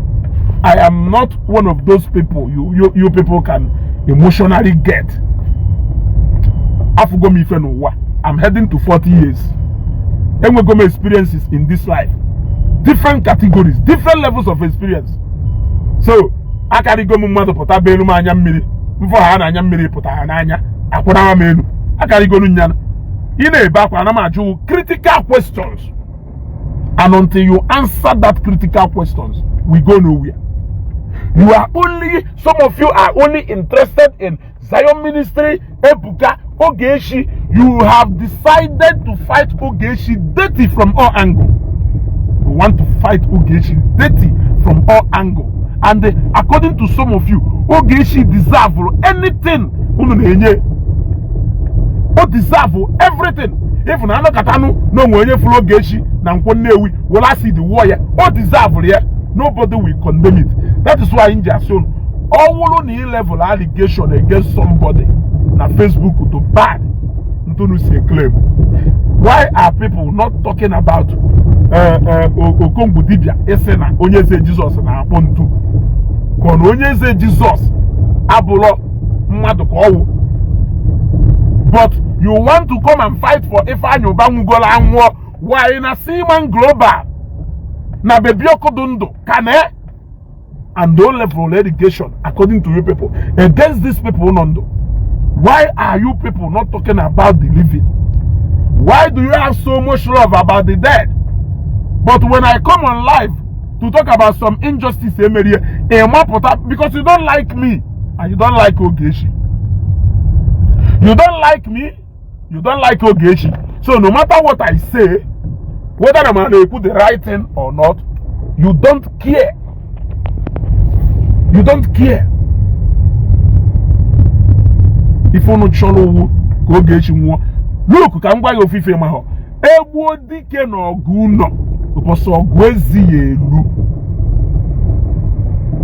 I am not one of those people you people can emotionally get. Afụgo m ife n'ụwa. I'm heading to 40 years. Enwego m experiences in this life, different categories, different levels of experience. So akarịgo m mmadụ pụta be elu m anya mmiri mfọ ha na anya mmiri pụta ha n'anya akwụnawa m elu akarịgonu nya. Ị na-ebe akwa, ana m ajụ critical questions, and until you answer that critical questions, we go nowhere. You are only Some of you are only interested in Zion Ministry, Ebuka, Ogechi. You have decided to fight Ogechi dirty from all angle. You want to fight Ogechi dirty from all angle, and according to some of you, Ogechi deserve anything unu na-enye. O deserve everything. If na anọkatanụ na onwe onye fụrụ Ogechi na Nkwọ Nnewi were acid wụọ ya, o deserve ya, nobody will condemn it. That is why m ji asị unu, ọ wụrụ na ị level allegation against somebody na Facebook to bad ntunu si claim, why are people not talking about Okongwu dibia ịsị na Onye Eze Jizọs na-akpọ ntu, ka ọ na Onye Eze Jizọs abụrọ mmadụ ka ọwụ? But you want to come and fight for Ifeanyi Uba nwugolo anwụọ. Why na Seaman Global na Baby Oku ndụ ka na and no level allegation, according to you people, against these people nọ ndụ? Why are you people not talking about the living? Why do you have so much love about the dead? But when I come on live to talk about some injustice emerie, ịmapụta because you don't like me and you don't like Ogechi. You don't like me, you don't like Ogechi. So no matter what I say, whether I'm na-ekwu the right thing or not, you don't care. You don't care. Ife unu chọrọ owu ka Ogechi nwụọ. Look, ka m gwa gị ofufe ma ha egbuo dike na ọgụ ụlọ ụbọchị ọgụ ezighị elu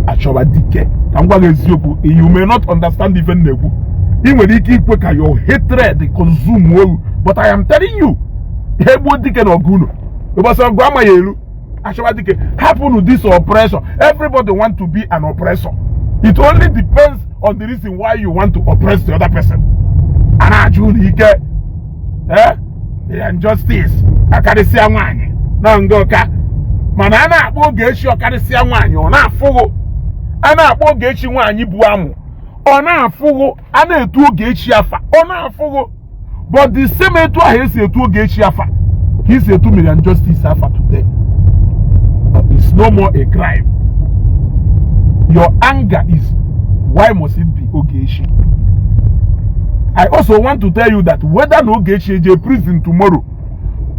achọba dike. Ka m gwa gị eziokwu, you may not understand ife m na-ekwu. Ị nwere ike ikwe ka your hatred consume owu, but I am telling you, egbuo dike na ọgụ ụlọ ụbọchị ọgụ amaghị elu achọba dike. Hapụnụ this oppression. Everybody want to be an oppressor. It only depends on the reason why you want to oppress the other person. A na-ajụ unu ike, eh, injustice akarịsịa nwaanyị na nga ọka, mana a na-akpọ Ogechi ọkarịsịa nwaanyị, ọ na-afụghụ. A na-akpọ Ogechi nwaanyị bụ amụ, ọ na-afụghụ. A na-etu Ogechi afa, ọ na-afụghụ. But the same etu ahụ esi etu Ogechi afa ka esi etu Miriam Justice afa today. It's no more a crime. Your anger is, why must it be Ogechi? I also want to tell you that whether na Ogechi eje prison tomorrow,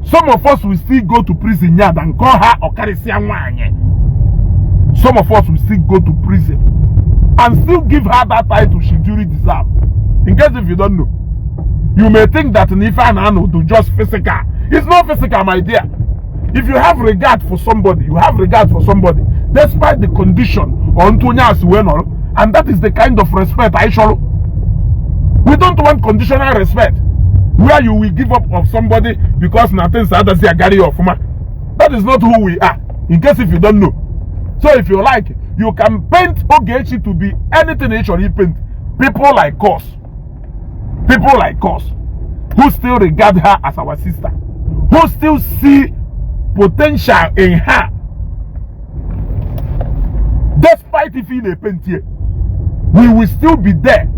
some of us will still go to prison yard and call her ọkarịsịa nwaanyị. Some of us will still go to prison and still give her that title she duly deserve. In case if you don't know, you may think that in ife a na-anọ do just physical. It's not physical, my dear. If you have regard for somebody, you have regard for somebody despite the condition or ntu onye asị wee nọrọ, and that is the kind of respect I chọrọ. We don't want conditional respect where you will give up of somebody because na things adazi agari ya ọfụma. That is not who we are, in case if you don't know. So if you like, you can paint Ogechi to be anything ị chọrọ paint. People like us, people like us who still regard her as our sister, who still see potential in her despite if ị na-epaint here, we will still be there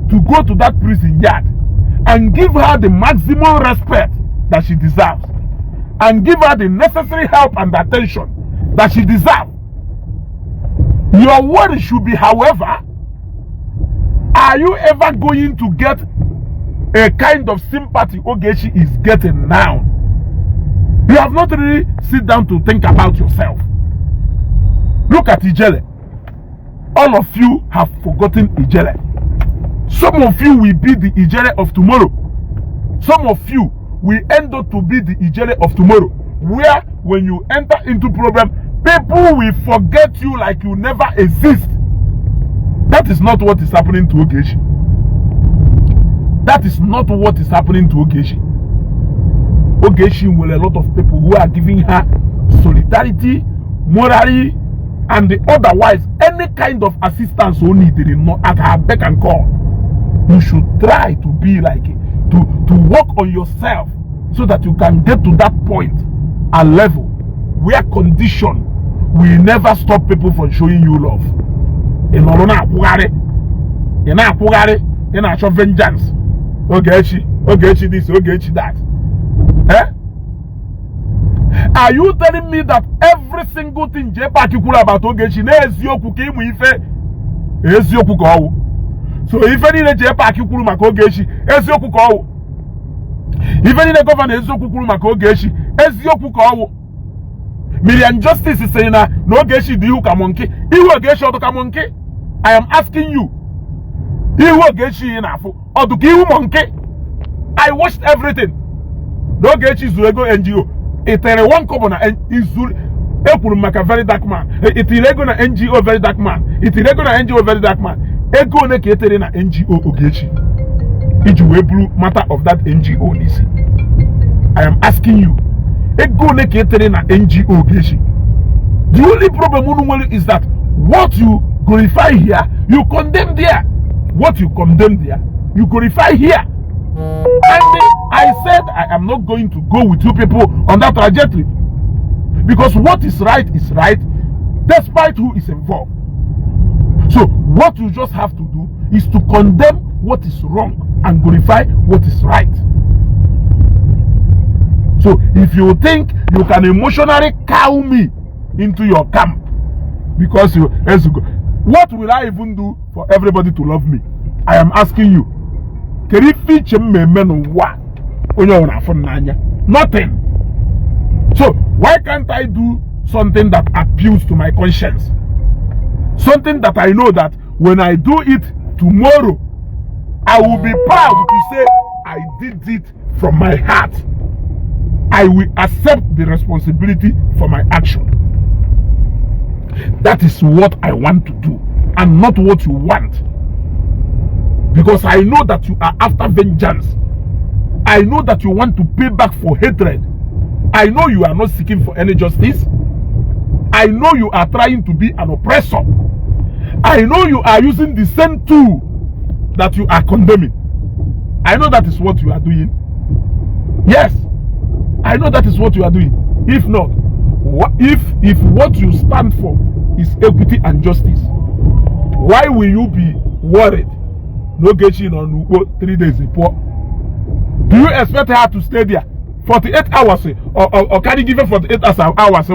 to go to that prison yard and give her the maximum respect that she deserves. and give her the necessary help and attention that she deserves. Your worry should be, however, are you ever going to get a kind of sympathy Ogechi is getting now? You have not really sit down to think about yourself. Look at Ijele. All of you have forgotten Ijele. Some of you will be the Ijele of tomorrow. Some of you will end up to be the Ijele of tomorrow, where when you enter into problem, people will forget you like you never exist. That is not what is happening to Ogechi. That is not what is happening to Ogechi. Ogechi will a lot of people who are giving her solidarity, morally, and the otherwise, any kind of assistance only did not at her beck and call. You should try to be like it, to work on yourself so that you can get to that point and level where condition will never stop people from showing you love. Ị nọrọ na-akwụgharị, ị na-akwụgharị, ị na-achọ vengeance. Ogechi, Ogechi this, Ogechi that. Eh? Are you telling me that every single thing JPAC kwuru about Ogechi na eziokwu ka ịmụ ife eziokwu ka ọwụ? So ife niile JPAC kwuru maka Ogechi, eziokwu ka ọwụ? Ife niile Governor Eziokwu kwuru maka Ogechi, eziokwu ka ọwụ? Miriam Justice sịrị na Ogechi dị ihu ka monkey. Ihu Ogechi ọdụ ka monkey? I am asking you. Ihu Ogechi ị na-afụ ọdụ ka ihu monkey? I watched everything. Na Ogechi zuru ego NGO. Ị tere one kobo na izuru ekwuru m maka Very Dark Man. Ị tiri ego na NGO Very Dark Man? Ị tiri ego na NGO Very Dark Man? Ego ole ka e tere na NGO Ogechi iji wee buru matter of that NGO n'isi? I am asking you, ego ole ka e tere na NGO Ogechi? The only problem unu nwere is that what you glorify here, you condemn there. What you condemn there, you glorify here. And I said I am not going to go with you people on that trajectory, because what is right is right despite who is involved. So what you just have to do is to condemn what is wrong and glorify what is right. So if you think you can emotionally cow me into your camp because you Ezugo, what will I even do for everybody to love me? I am asking you. Kedu ife iche m eme n'ụwa onye ọbụla afụ m n'anya? Nothing. So why can't I do something that appeals to my conscience? Something that I know that when I do it tomorrow, I will be proud to say I did it from my heart. I will accept the responsibility for my action. That is what I want to do and not what you want. Because I know that you are after vengeance. I know that you want to pay back for hatred. I know you are not seeking for any justice. I know you are trying to be an oppressor. I know you are using the same tool that you are condemning. I know that is what you are doing. Yes, I know that is what you are doing. If not, if what you stand for is equity and justice, why will you be worried? Na Ogechi nọ n'Ukpo 3 days pụọ. Do you expect her to stay there 48 hours or can you give her 48 hours?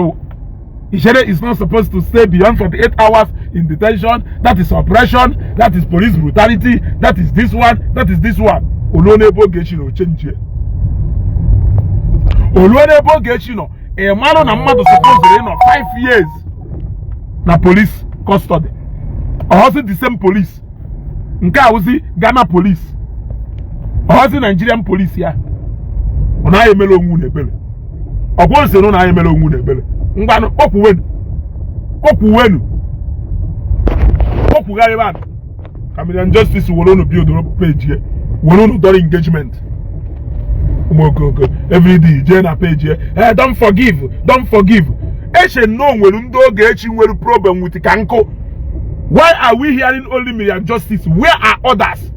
Ijele is not supposed to stay beyond 48 hours in detention. That is oppression. That is police brutality. That is this one. That is this one. Oluo n'ebe Ogechi nọ, change. Oluo n'ebe Ogechi nọ, ị marụ na mmadụ supposed ịnọ 5 years na police custody. Ọhọzi the same police. Nke a wụzi Ghana police. Ọhọzi Nigerian police ya. Ọ naghị emere onwe unu ebere. Ọkwa nsị na ọ naghị emere onwe unu ebere. Ngwanụ, kpọkwuwenu, kpọkwuwenu, kpọkwugharịba ka Miriam Justice were unu build page ye, were unu dọrọ engagement. Ụmụ okoko, everyday jee na page ye, eh, don't forgive, don't forgive. Eche nnọọ nwere ndị Ogechi nwere problem with ka nkụ. Why are we hearing only Miriam Justice? Where are others?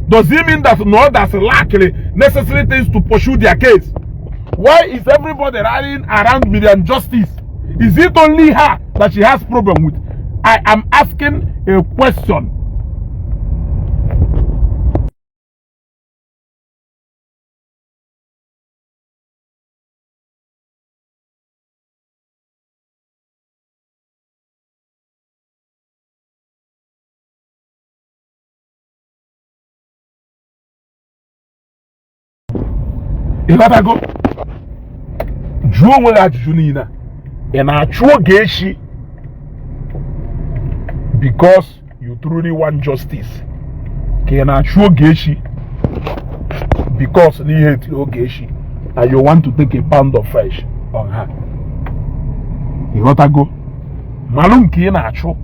Does it mean that no others lack the necessary things to pursue their case? Why is everybody rallying around Miriam Justice? Is it only her that she has problem with? I am asking a question. Ịghọtago? Jụọ onwe gị ajụjụ niile a. Ị na-achụ Ogechi because you truly want justice, ka ị na-achụ Ogechi because n'ihe etiri Ogechi and you want to take a pound of flesh on her? Ịghọtago? Malụ nke ị na-achụ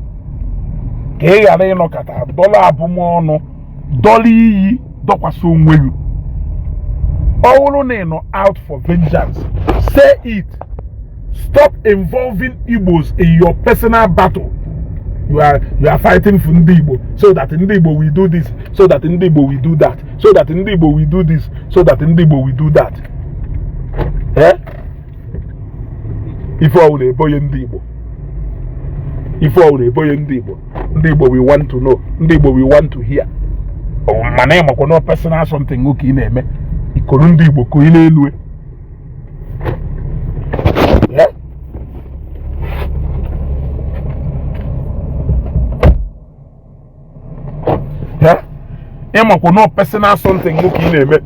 ka ị ghara ịnọkọta dọla abụmọnụ, dọla iyi, dọkwasị onwe gị. Ọ bụrụ na ị nọ out for vengeance, say it. Stop involving Igbos in your personal battle. You are fighting for ndị Igbo so that ndị Igbo will do this, so that ndị Igbo will do that, so that ndị Igbo will do this, so that ndị Igbo will do that. Eh, ife ọwụla eboye ndị Igbo, ife ọwụla eboye ndị Igbo. Ndị Igbo, we want to know. Ndị Igbo, we want to hear. Mana ịmakwa na personal something ka ị na-eme ikoro ndị Igbo ka ị na-elu. Eh? Eh? Ịmakwa na personal something ka ị na-eme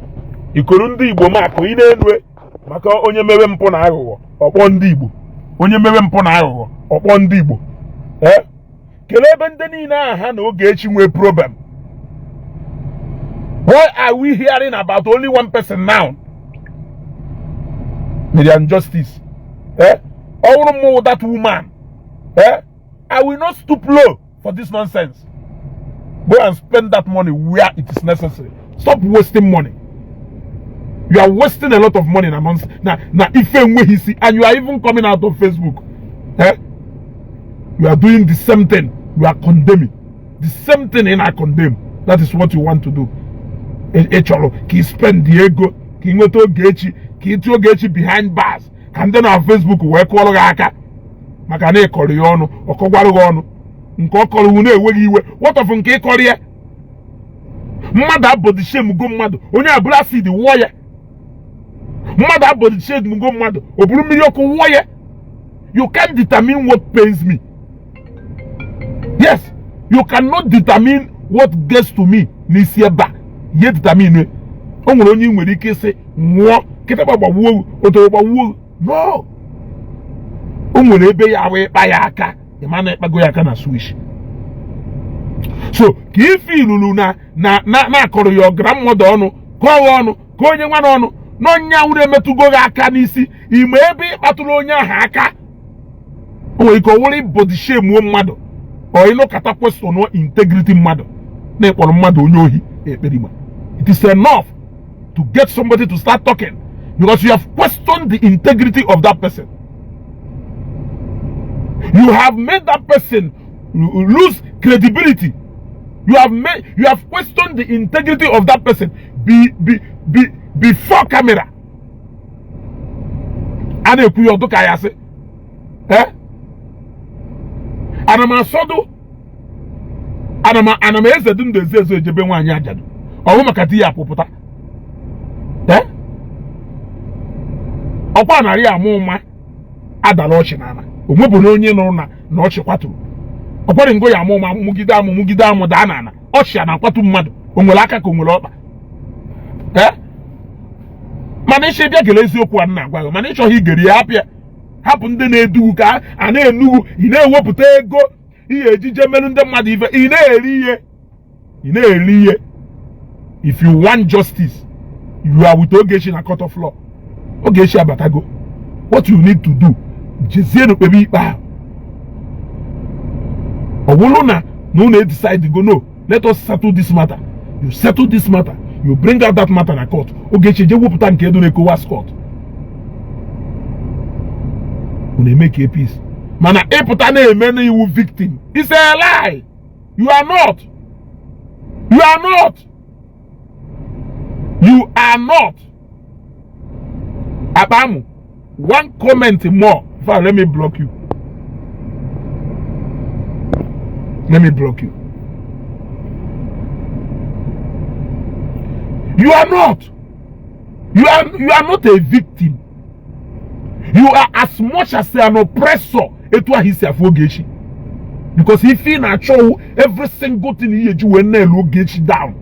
ikoro ndị Igbo ma ka ị na-elu, maka onye mewe mpụ na aghụghọ, ọkpọ ndị Igbo. Onye mewe mpụ na aghụghọ, ọkpọ ndị Igbo. Ee, kelee ebe ndị niile ahụ ha na Ogechi nwee problem. Why are we hearing about only one person now? Miriam Justice. Eh, ọ bụrụ mụ that woman, eh, I will not stoop low for this nonsense. Go and spend that money where it is necessary. Stop wasting money. You are wasting a lot of money na nonsense, na ife enweghị isi, and you are even coming out of Facebook, eh, you are doing the same thing. You are condemning the same thing ị na-condemn. That is what you want to do. Ị chọrọ ka ị spend ego ka ị nweta Ogechi, ka ị tinye Ogechi behind bars, ka ndị na Facebook wee kụọrọ gị aka maka na ịkọrọ ya ọnụ, ọ kọgwarụ gị ọnụ nke ọ kọrọ na-enweghị iwe. What of nke ịkọrọ ya? Mmadụ abody shame go mmadụ, onye abụrụ acid wụọ ya. Mmadụ abody shame go mmadụ, o buru mmiri ọkụ wụọ ya. You can't determine what pains me. Yes, you cannot determine what gets to me n'isi ebe a. Ihe determine o nwere onye ị nwere ike ịsị nwụọ kịtịkpa gbagbuo, otoro gbagbuo. No, o nwere ebe ya wee ịkpa ya aka, ịma na ịkpago ya aka na switch. So ka ife ilulu na na-akọrọ ya grandmother ọnụ, kọọ ọnụ ka onye nwa n'ọnụ n'ọnya nwere emetụgo gị aka n'isi ime ebe ịkpatụrụ onye ahụ aka. O nwere ike ọ wụrụ body shame mmadụ, ọ ịnụkata question integrity mmadụ na ịkpọrọ mmadụ onye ohi, ekperima. It is enough to get somebody to start talking because you have questioned the integrity of that person. You have made that person lose credibility. You have questioned the integrity of that person be before camera. A na-ekwu ya ọdụ ka ya sị, eh, ana m asọdụ, ana m eze dị ndụ ezi ezo ejebe nwaanyị ajadu ọ bụ maka di ya apụpụta. Eh, ọkwa narị ama ụma adara ọchị n'ala, o nwebụrụ onye nụrụ na ọchị kwaturu. Ọkwari ngo ya ama ụma mụgide amụ, mụgide amụ, daa n'ala. Ọchị a na-akwatu mmadụ, o nwere aka ka o nwere ọkpa. Ee, mana ịchọ ịbịa gere eziokwu a na-agwa gị, mana ịchọghị igere ya, hapụ ya. Hapụ ndị na-edugu ka a na-enugwu. Ị na-ewepụta ego ihe ejije merụ ndị mmadụ ife, ị na-eri ihe, ị na-eri ihe. If you want justice, you are with Ogechi na court of law. Ogechi abatago. What you need to do, jezie n'okpebe ikpe ahụ. Ọ bụrụ na unu decide go, no, let us settle this matter, you settle this matter. You bring out that matter na court. Ogechi je wepụta nke edo na ECOWAS court, unu eme ka peace. Mana ịpụta na-eme na iwu victim is a lie. You are not, you are not, you are not. Akpamu, one comment more, in fact, let me block you. Let me block you. You are not, you are not a victim. You are as much as an oppressor. Etu ahụ isi afụ Ogechi, because ife ị na-achọ every single thing ihe eji wee na-elu Ogechi down.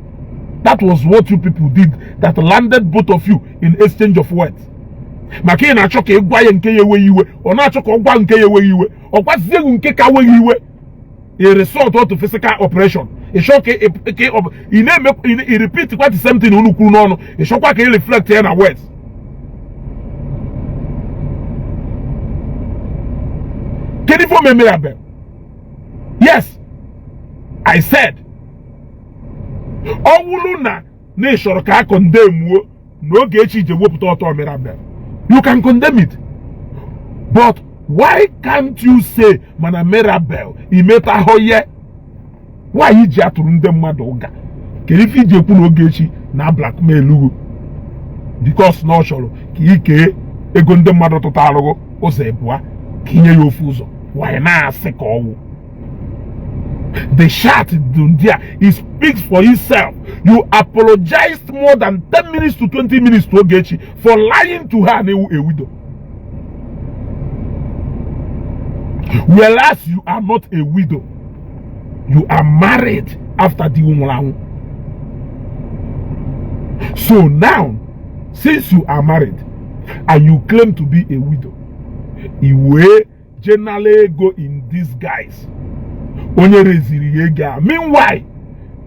That was what you people did that landed both of you in exchange of words. Maka ị na-achọ ka ị gwa ya nke ya enweghị iwe, ọ na-achọ ka ọ gwa nke ya enweghị iwe, ọ gwazie gị nke ka nweghị iwe, a result to physical operation. Ịchọ ka ị na-eme, ị repeat kwa the same thing unu kwuru n'ọnụ, ịchọkwa ka ị reflect ya na words. Kedu ife o memere abel? Yes, I said ọ wụrụ na na ị chọrọ ka a condemn na Ogechi ji wepụta ọtọ Mirabel, you can condemn it, but why can't you say mana Mirabel imetahụ ye? Why iji atụrụ ndị mmadụ ụga? Kedu ife iji ekwu na Ogechi na blackmail ugwu because na ọ chọrọ ka ị kee ego ndị mmadụ tụta arụghụ ụzọ ịbụa ka inye ya ofu ụzọ? Why na-asị ka ọwụ? The chat there, it speaks for itself. You apologized more than 10 minutes to 20 minutes to Ogechi for lying to her and a widow, whereas you are not a widow. You are married after the nwụrụ anwụ. So now, since you are married and you claim to be a widow, i wee jenala ego in disguise onye reziri ya ego a. Meanwhile,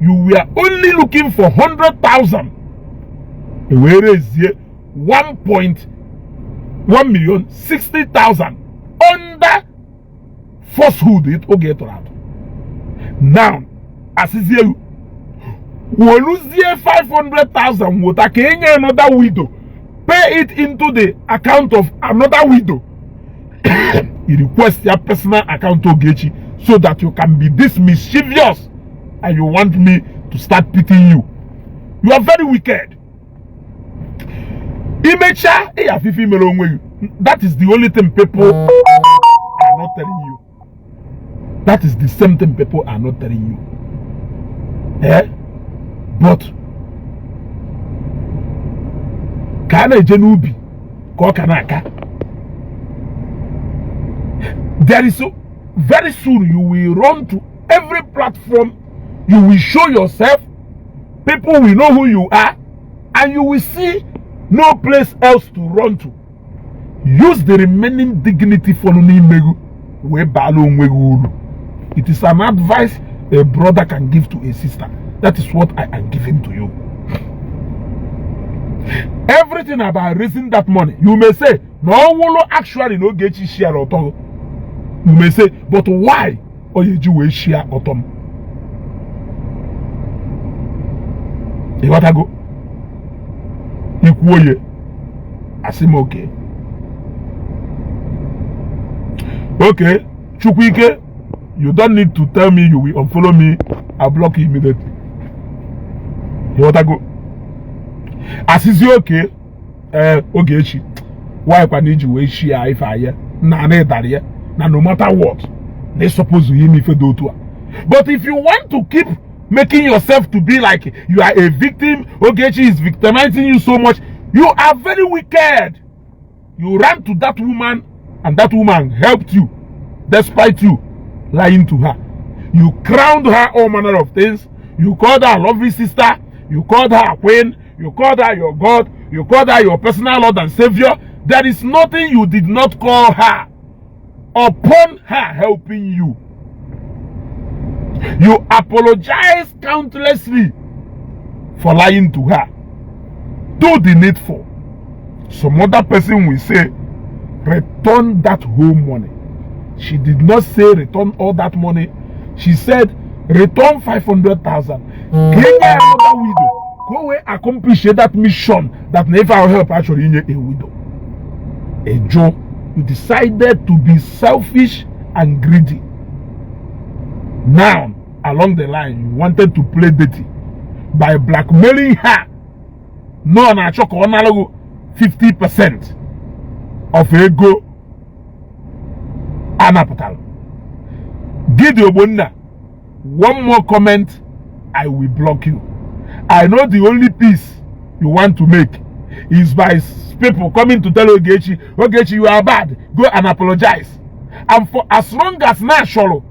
you were only looking for 100,000, e wee rezie 1.1 million 60,000 under falsehood oge tụrụ atụ. Now asịzie woluzie 500,000 wota ka enye another widow, pay it into the account of another widow. You request your personal account Ogechi so that you can be this mischievous, and you want me to start pitying you. You are very wicked. Imecha ịyafife imere onwe gị. That is the only thing people are not telling you. That is the same thing people are not telling you, eh? But ka a na-eje n'ubi ka ọ ka na-aka. There is very soon you will run to every platform, you will show yourself, people will know who you are, and you will see no place else to run to. Use the remaining dignity fọrọ n'ime gị wee baala onwe gị uru. It is an advice a brother can give to a sister. That is what I am giving to you. Everything about raising that money, you may say na ọwụlụ actually na Ogechi share ọtọ. You may say, but why ọ ya eji wee share ọtọ m? Ịghọtago? Ikwu oye asị m okay okay Chukwuike, you don't need to tell me you will unfollow me. I block you immediately. Ịghọtago? Asịzi okay ee Ogechi why kwa na iji wee share ife anya na na ịdara ya na no matter what na ị suppose ime ife dị otu a. But if you want to keep making yourself to be like you are a victim, Ogechi is victimizing you so much, you are very wicked. You ran to that woman and that woman helped you despite you lying to her. You crowned her all manner of things. You called her lovely sister, you called her queen, you called her your God, you called her your personal Lord and Savior. There is nothing you did not call her upon her helping you. You apologize countlessly for lying to her. Do the needful. Some other person will say, return that whole money. She did not say return all that money. She said return 500,000. Ka another widow go wee accomplish that mission that never help actually inye a widow. A Joe, you decided to be selfish and greedy. Now, along the line, you wanted to play dirty by blackmailing her. No, na achọ ka ọ nara gị 50% of ego anapụtara. Gidi Ogbonna, one more comment, I will block you. I know the only peace you want to make is by people coming to tell Ogechi, Ogechi, you are bad, go and apologize. And for as long as na chọrọ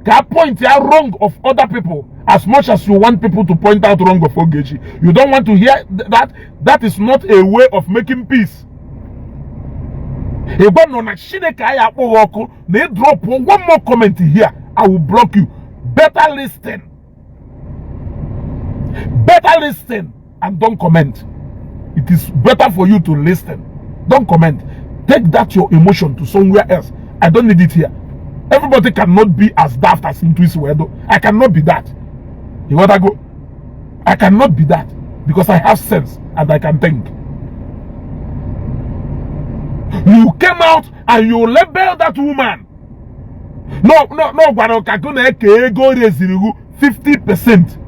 ka point ya wrong of other people As much as you want people to point out wrong of Ogechi, you don't want to hear that. That is not a way of making peace. Ịgwa nọ na Chineke anyị akpọghị ọkụ na ị drop one more comment here, I will block you. Better listen, better listen and don't comment. It is better for you to listen, don't comment. Take that your emotion to somewhere else. I don't need it here. Everybody cannot be as daft as Ntuisi Wedo. I cannot be that. You gotta go. I cannot be that because I have sense and I can think. You came out and you labeled that woman. No, gwara ka gụ na-eke ego reziri gị 50%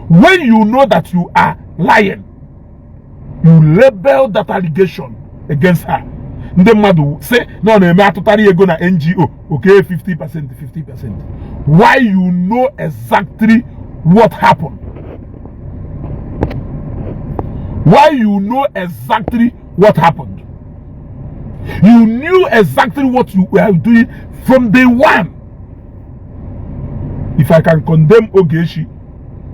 when you know that you are lying. You label that allegation against her. Ndị mmadụ sị na ọ na-eme atụtara ego na NGO okay 50% 50%. Why you know exactly what happened? Why you know exactly what happened? You knew exactly what you were doing from day one. If I can condemn Ogechi,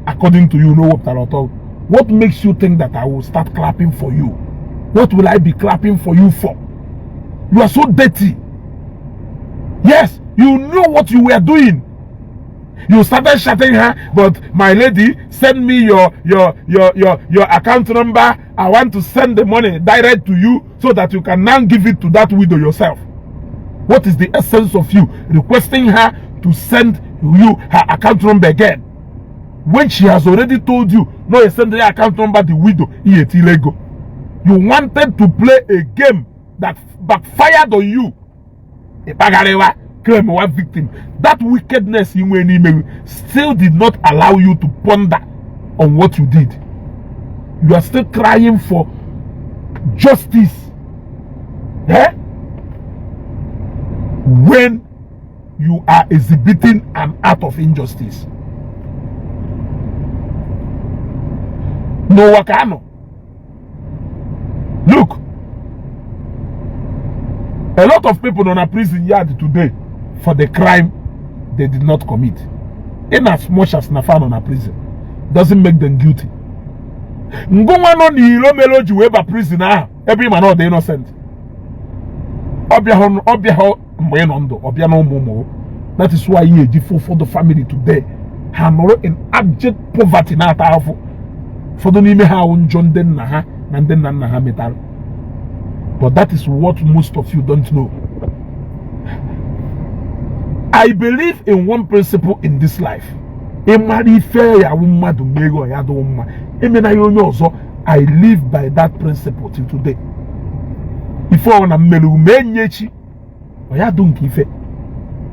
according to you, know what what makes you think that I will start clapping for you? What will I be clapping for you for? You are so dirty. Yes, you knew what you were doing. You started shouting her, "But my lady, send me your account number. I want to send the money direct to you so that you can now give it to that widow yourself." What is the essence of you requesting her to send you her account number again when she has already told you, "No, you send the account number the widow ego"? You wanted to play a game that backfired on you. Ịkpagharịwa claim one victim. That wickedness inwe n'ime still did not allow you to ponder on what you did. You are still crying for justice, eh? When you are exhibiting an act of injustice n'ụwa ka anọ. Look, a lot of people nọ na prison yard today for the crime they did not commit. In as much as na fa nọ na prison doesn't make them guilty. Ngụnwa nọ n'iro mere o ji wee ba prison ahụ ebe ị ma na ọ dị innocent. Ọ bịahụ mgbe ị nọ ndụ, ọ bịa na ụmụ ụmụ. That is why ihe eji fụ ụfọdụ family today, ha nọrọ in abject poverty na-ata afụ. Ụfọdụ n'ime ha awụ njọ ndị nna ha na ndị nna nna ha metara. But that is what most of you don't know. I believe in one principle in this life: ịmara ife ya awụ mmadụ meghe ya adịghị mma, emena ya onye ọzọ. I live by that principle till today. Ife ọ na mmerụ mee nye echi ọ ya dụ nke ife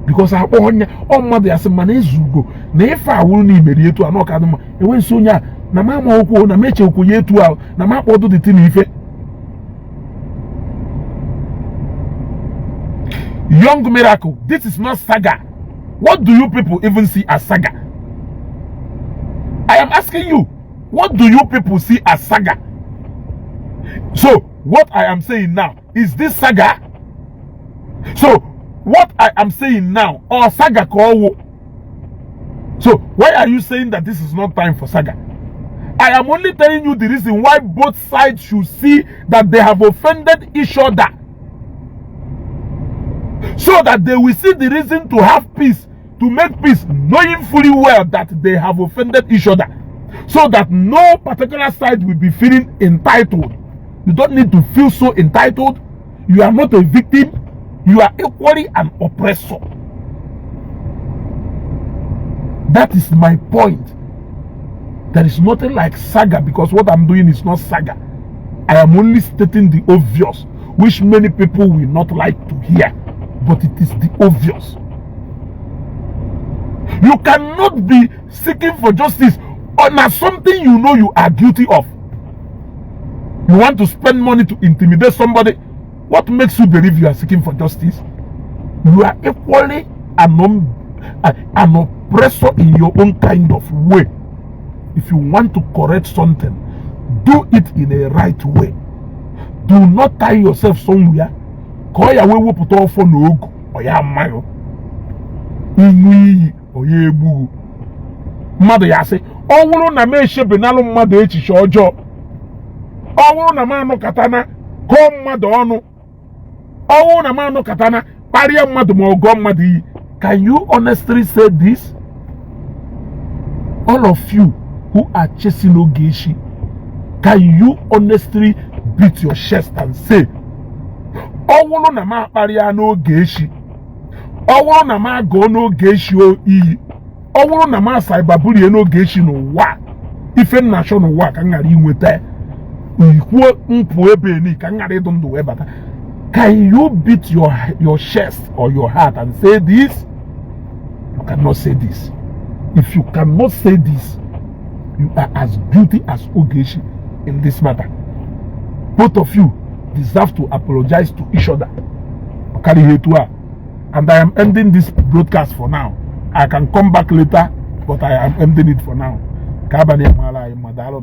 because akpọ onye ọ mmadụ ya sị mana ezugo na ife awụrụ na imeri etu a na ọka dị mma enwe nso onye a na ma ama okwu na meche okwu ya etu ahụ na ma akpọdụ dị na ife. Young Miracle, this is not saga. What do you people even see as saga? I am asking you, what do you people see as saga? So what I am saying now, is this saga? So what I am saying now, or saga ka? So why are you saying that this is not time for saga? I am only telling you the reason why both sides should see that they have offended each other, so that they will see the reason to have peace, to make peace, knowing fully well that they have offended each other, so that no particular side will be feeling entitled. You don't need to feel so entitled. You are not a victim. You are equally an oppressor. That is my point. There is nothing like saga, because what I'm doing is not saga. I am only stating the obvious, which many people will not like to hear, but it is the obvious. You cannot be seeking for justice on something you know you are guilty of. You want to spend money to intimidate somebody. What makes you believe you are seeking for justice? You are equally an oppressor in your own kind of way. If you want to correct something, do it in a right way. Do not tie yourself somewhere ka ọ ya wee wepụta ọfọ na ogu ọ ya amaghị ịṅụ iyi ọ ya egbughu. Mmadụ ya sị, ọ bụrụ na m echebenalụ mmadụ echiche ọjọọ, ọ bụrụ na m anụkatana kọọ mmadụ ọnụ, ọ bụrụ na m anụkatana kparịa mmadụ ma ọ gụọ mmadụ iyi. Can you honestly say this? All of you who are chasing Ogechi, can you honestly beat your chest and say, ọ bụrụ na m akparịa n'Ogechi, ọ bụrụ na m agụọ n'Ogechi iyi, ọ bụrụ na m acyberbully n'Ogechi n'ụwa, ife m na-achọ n'ụwa ka m ghara inweta ikwuo mpụ ebe ni ka m ghara ịdụ ndụ wee bata? Can you beat your chest or your heart and say this? You cannot say this. If you cannot say this, you are as guilty as Ogechi in this matter. Both of you deserve to apologize to each other. Ọ karịghị etu a. And I am ending this broadcast for now. I can come back later, but I am ending it for now. Ka abalị mara anyị mma. Daalụ.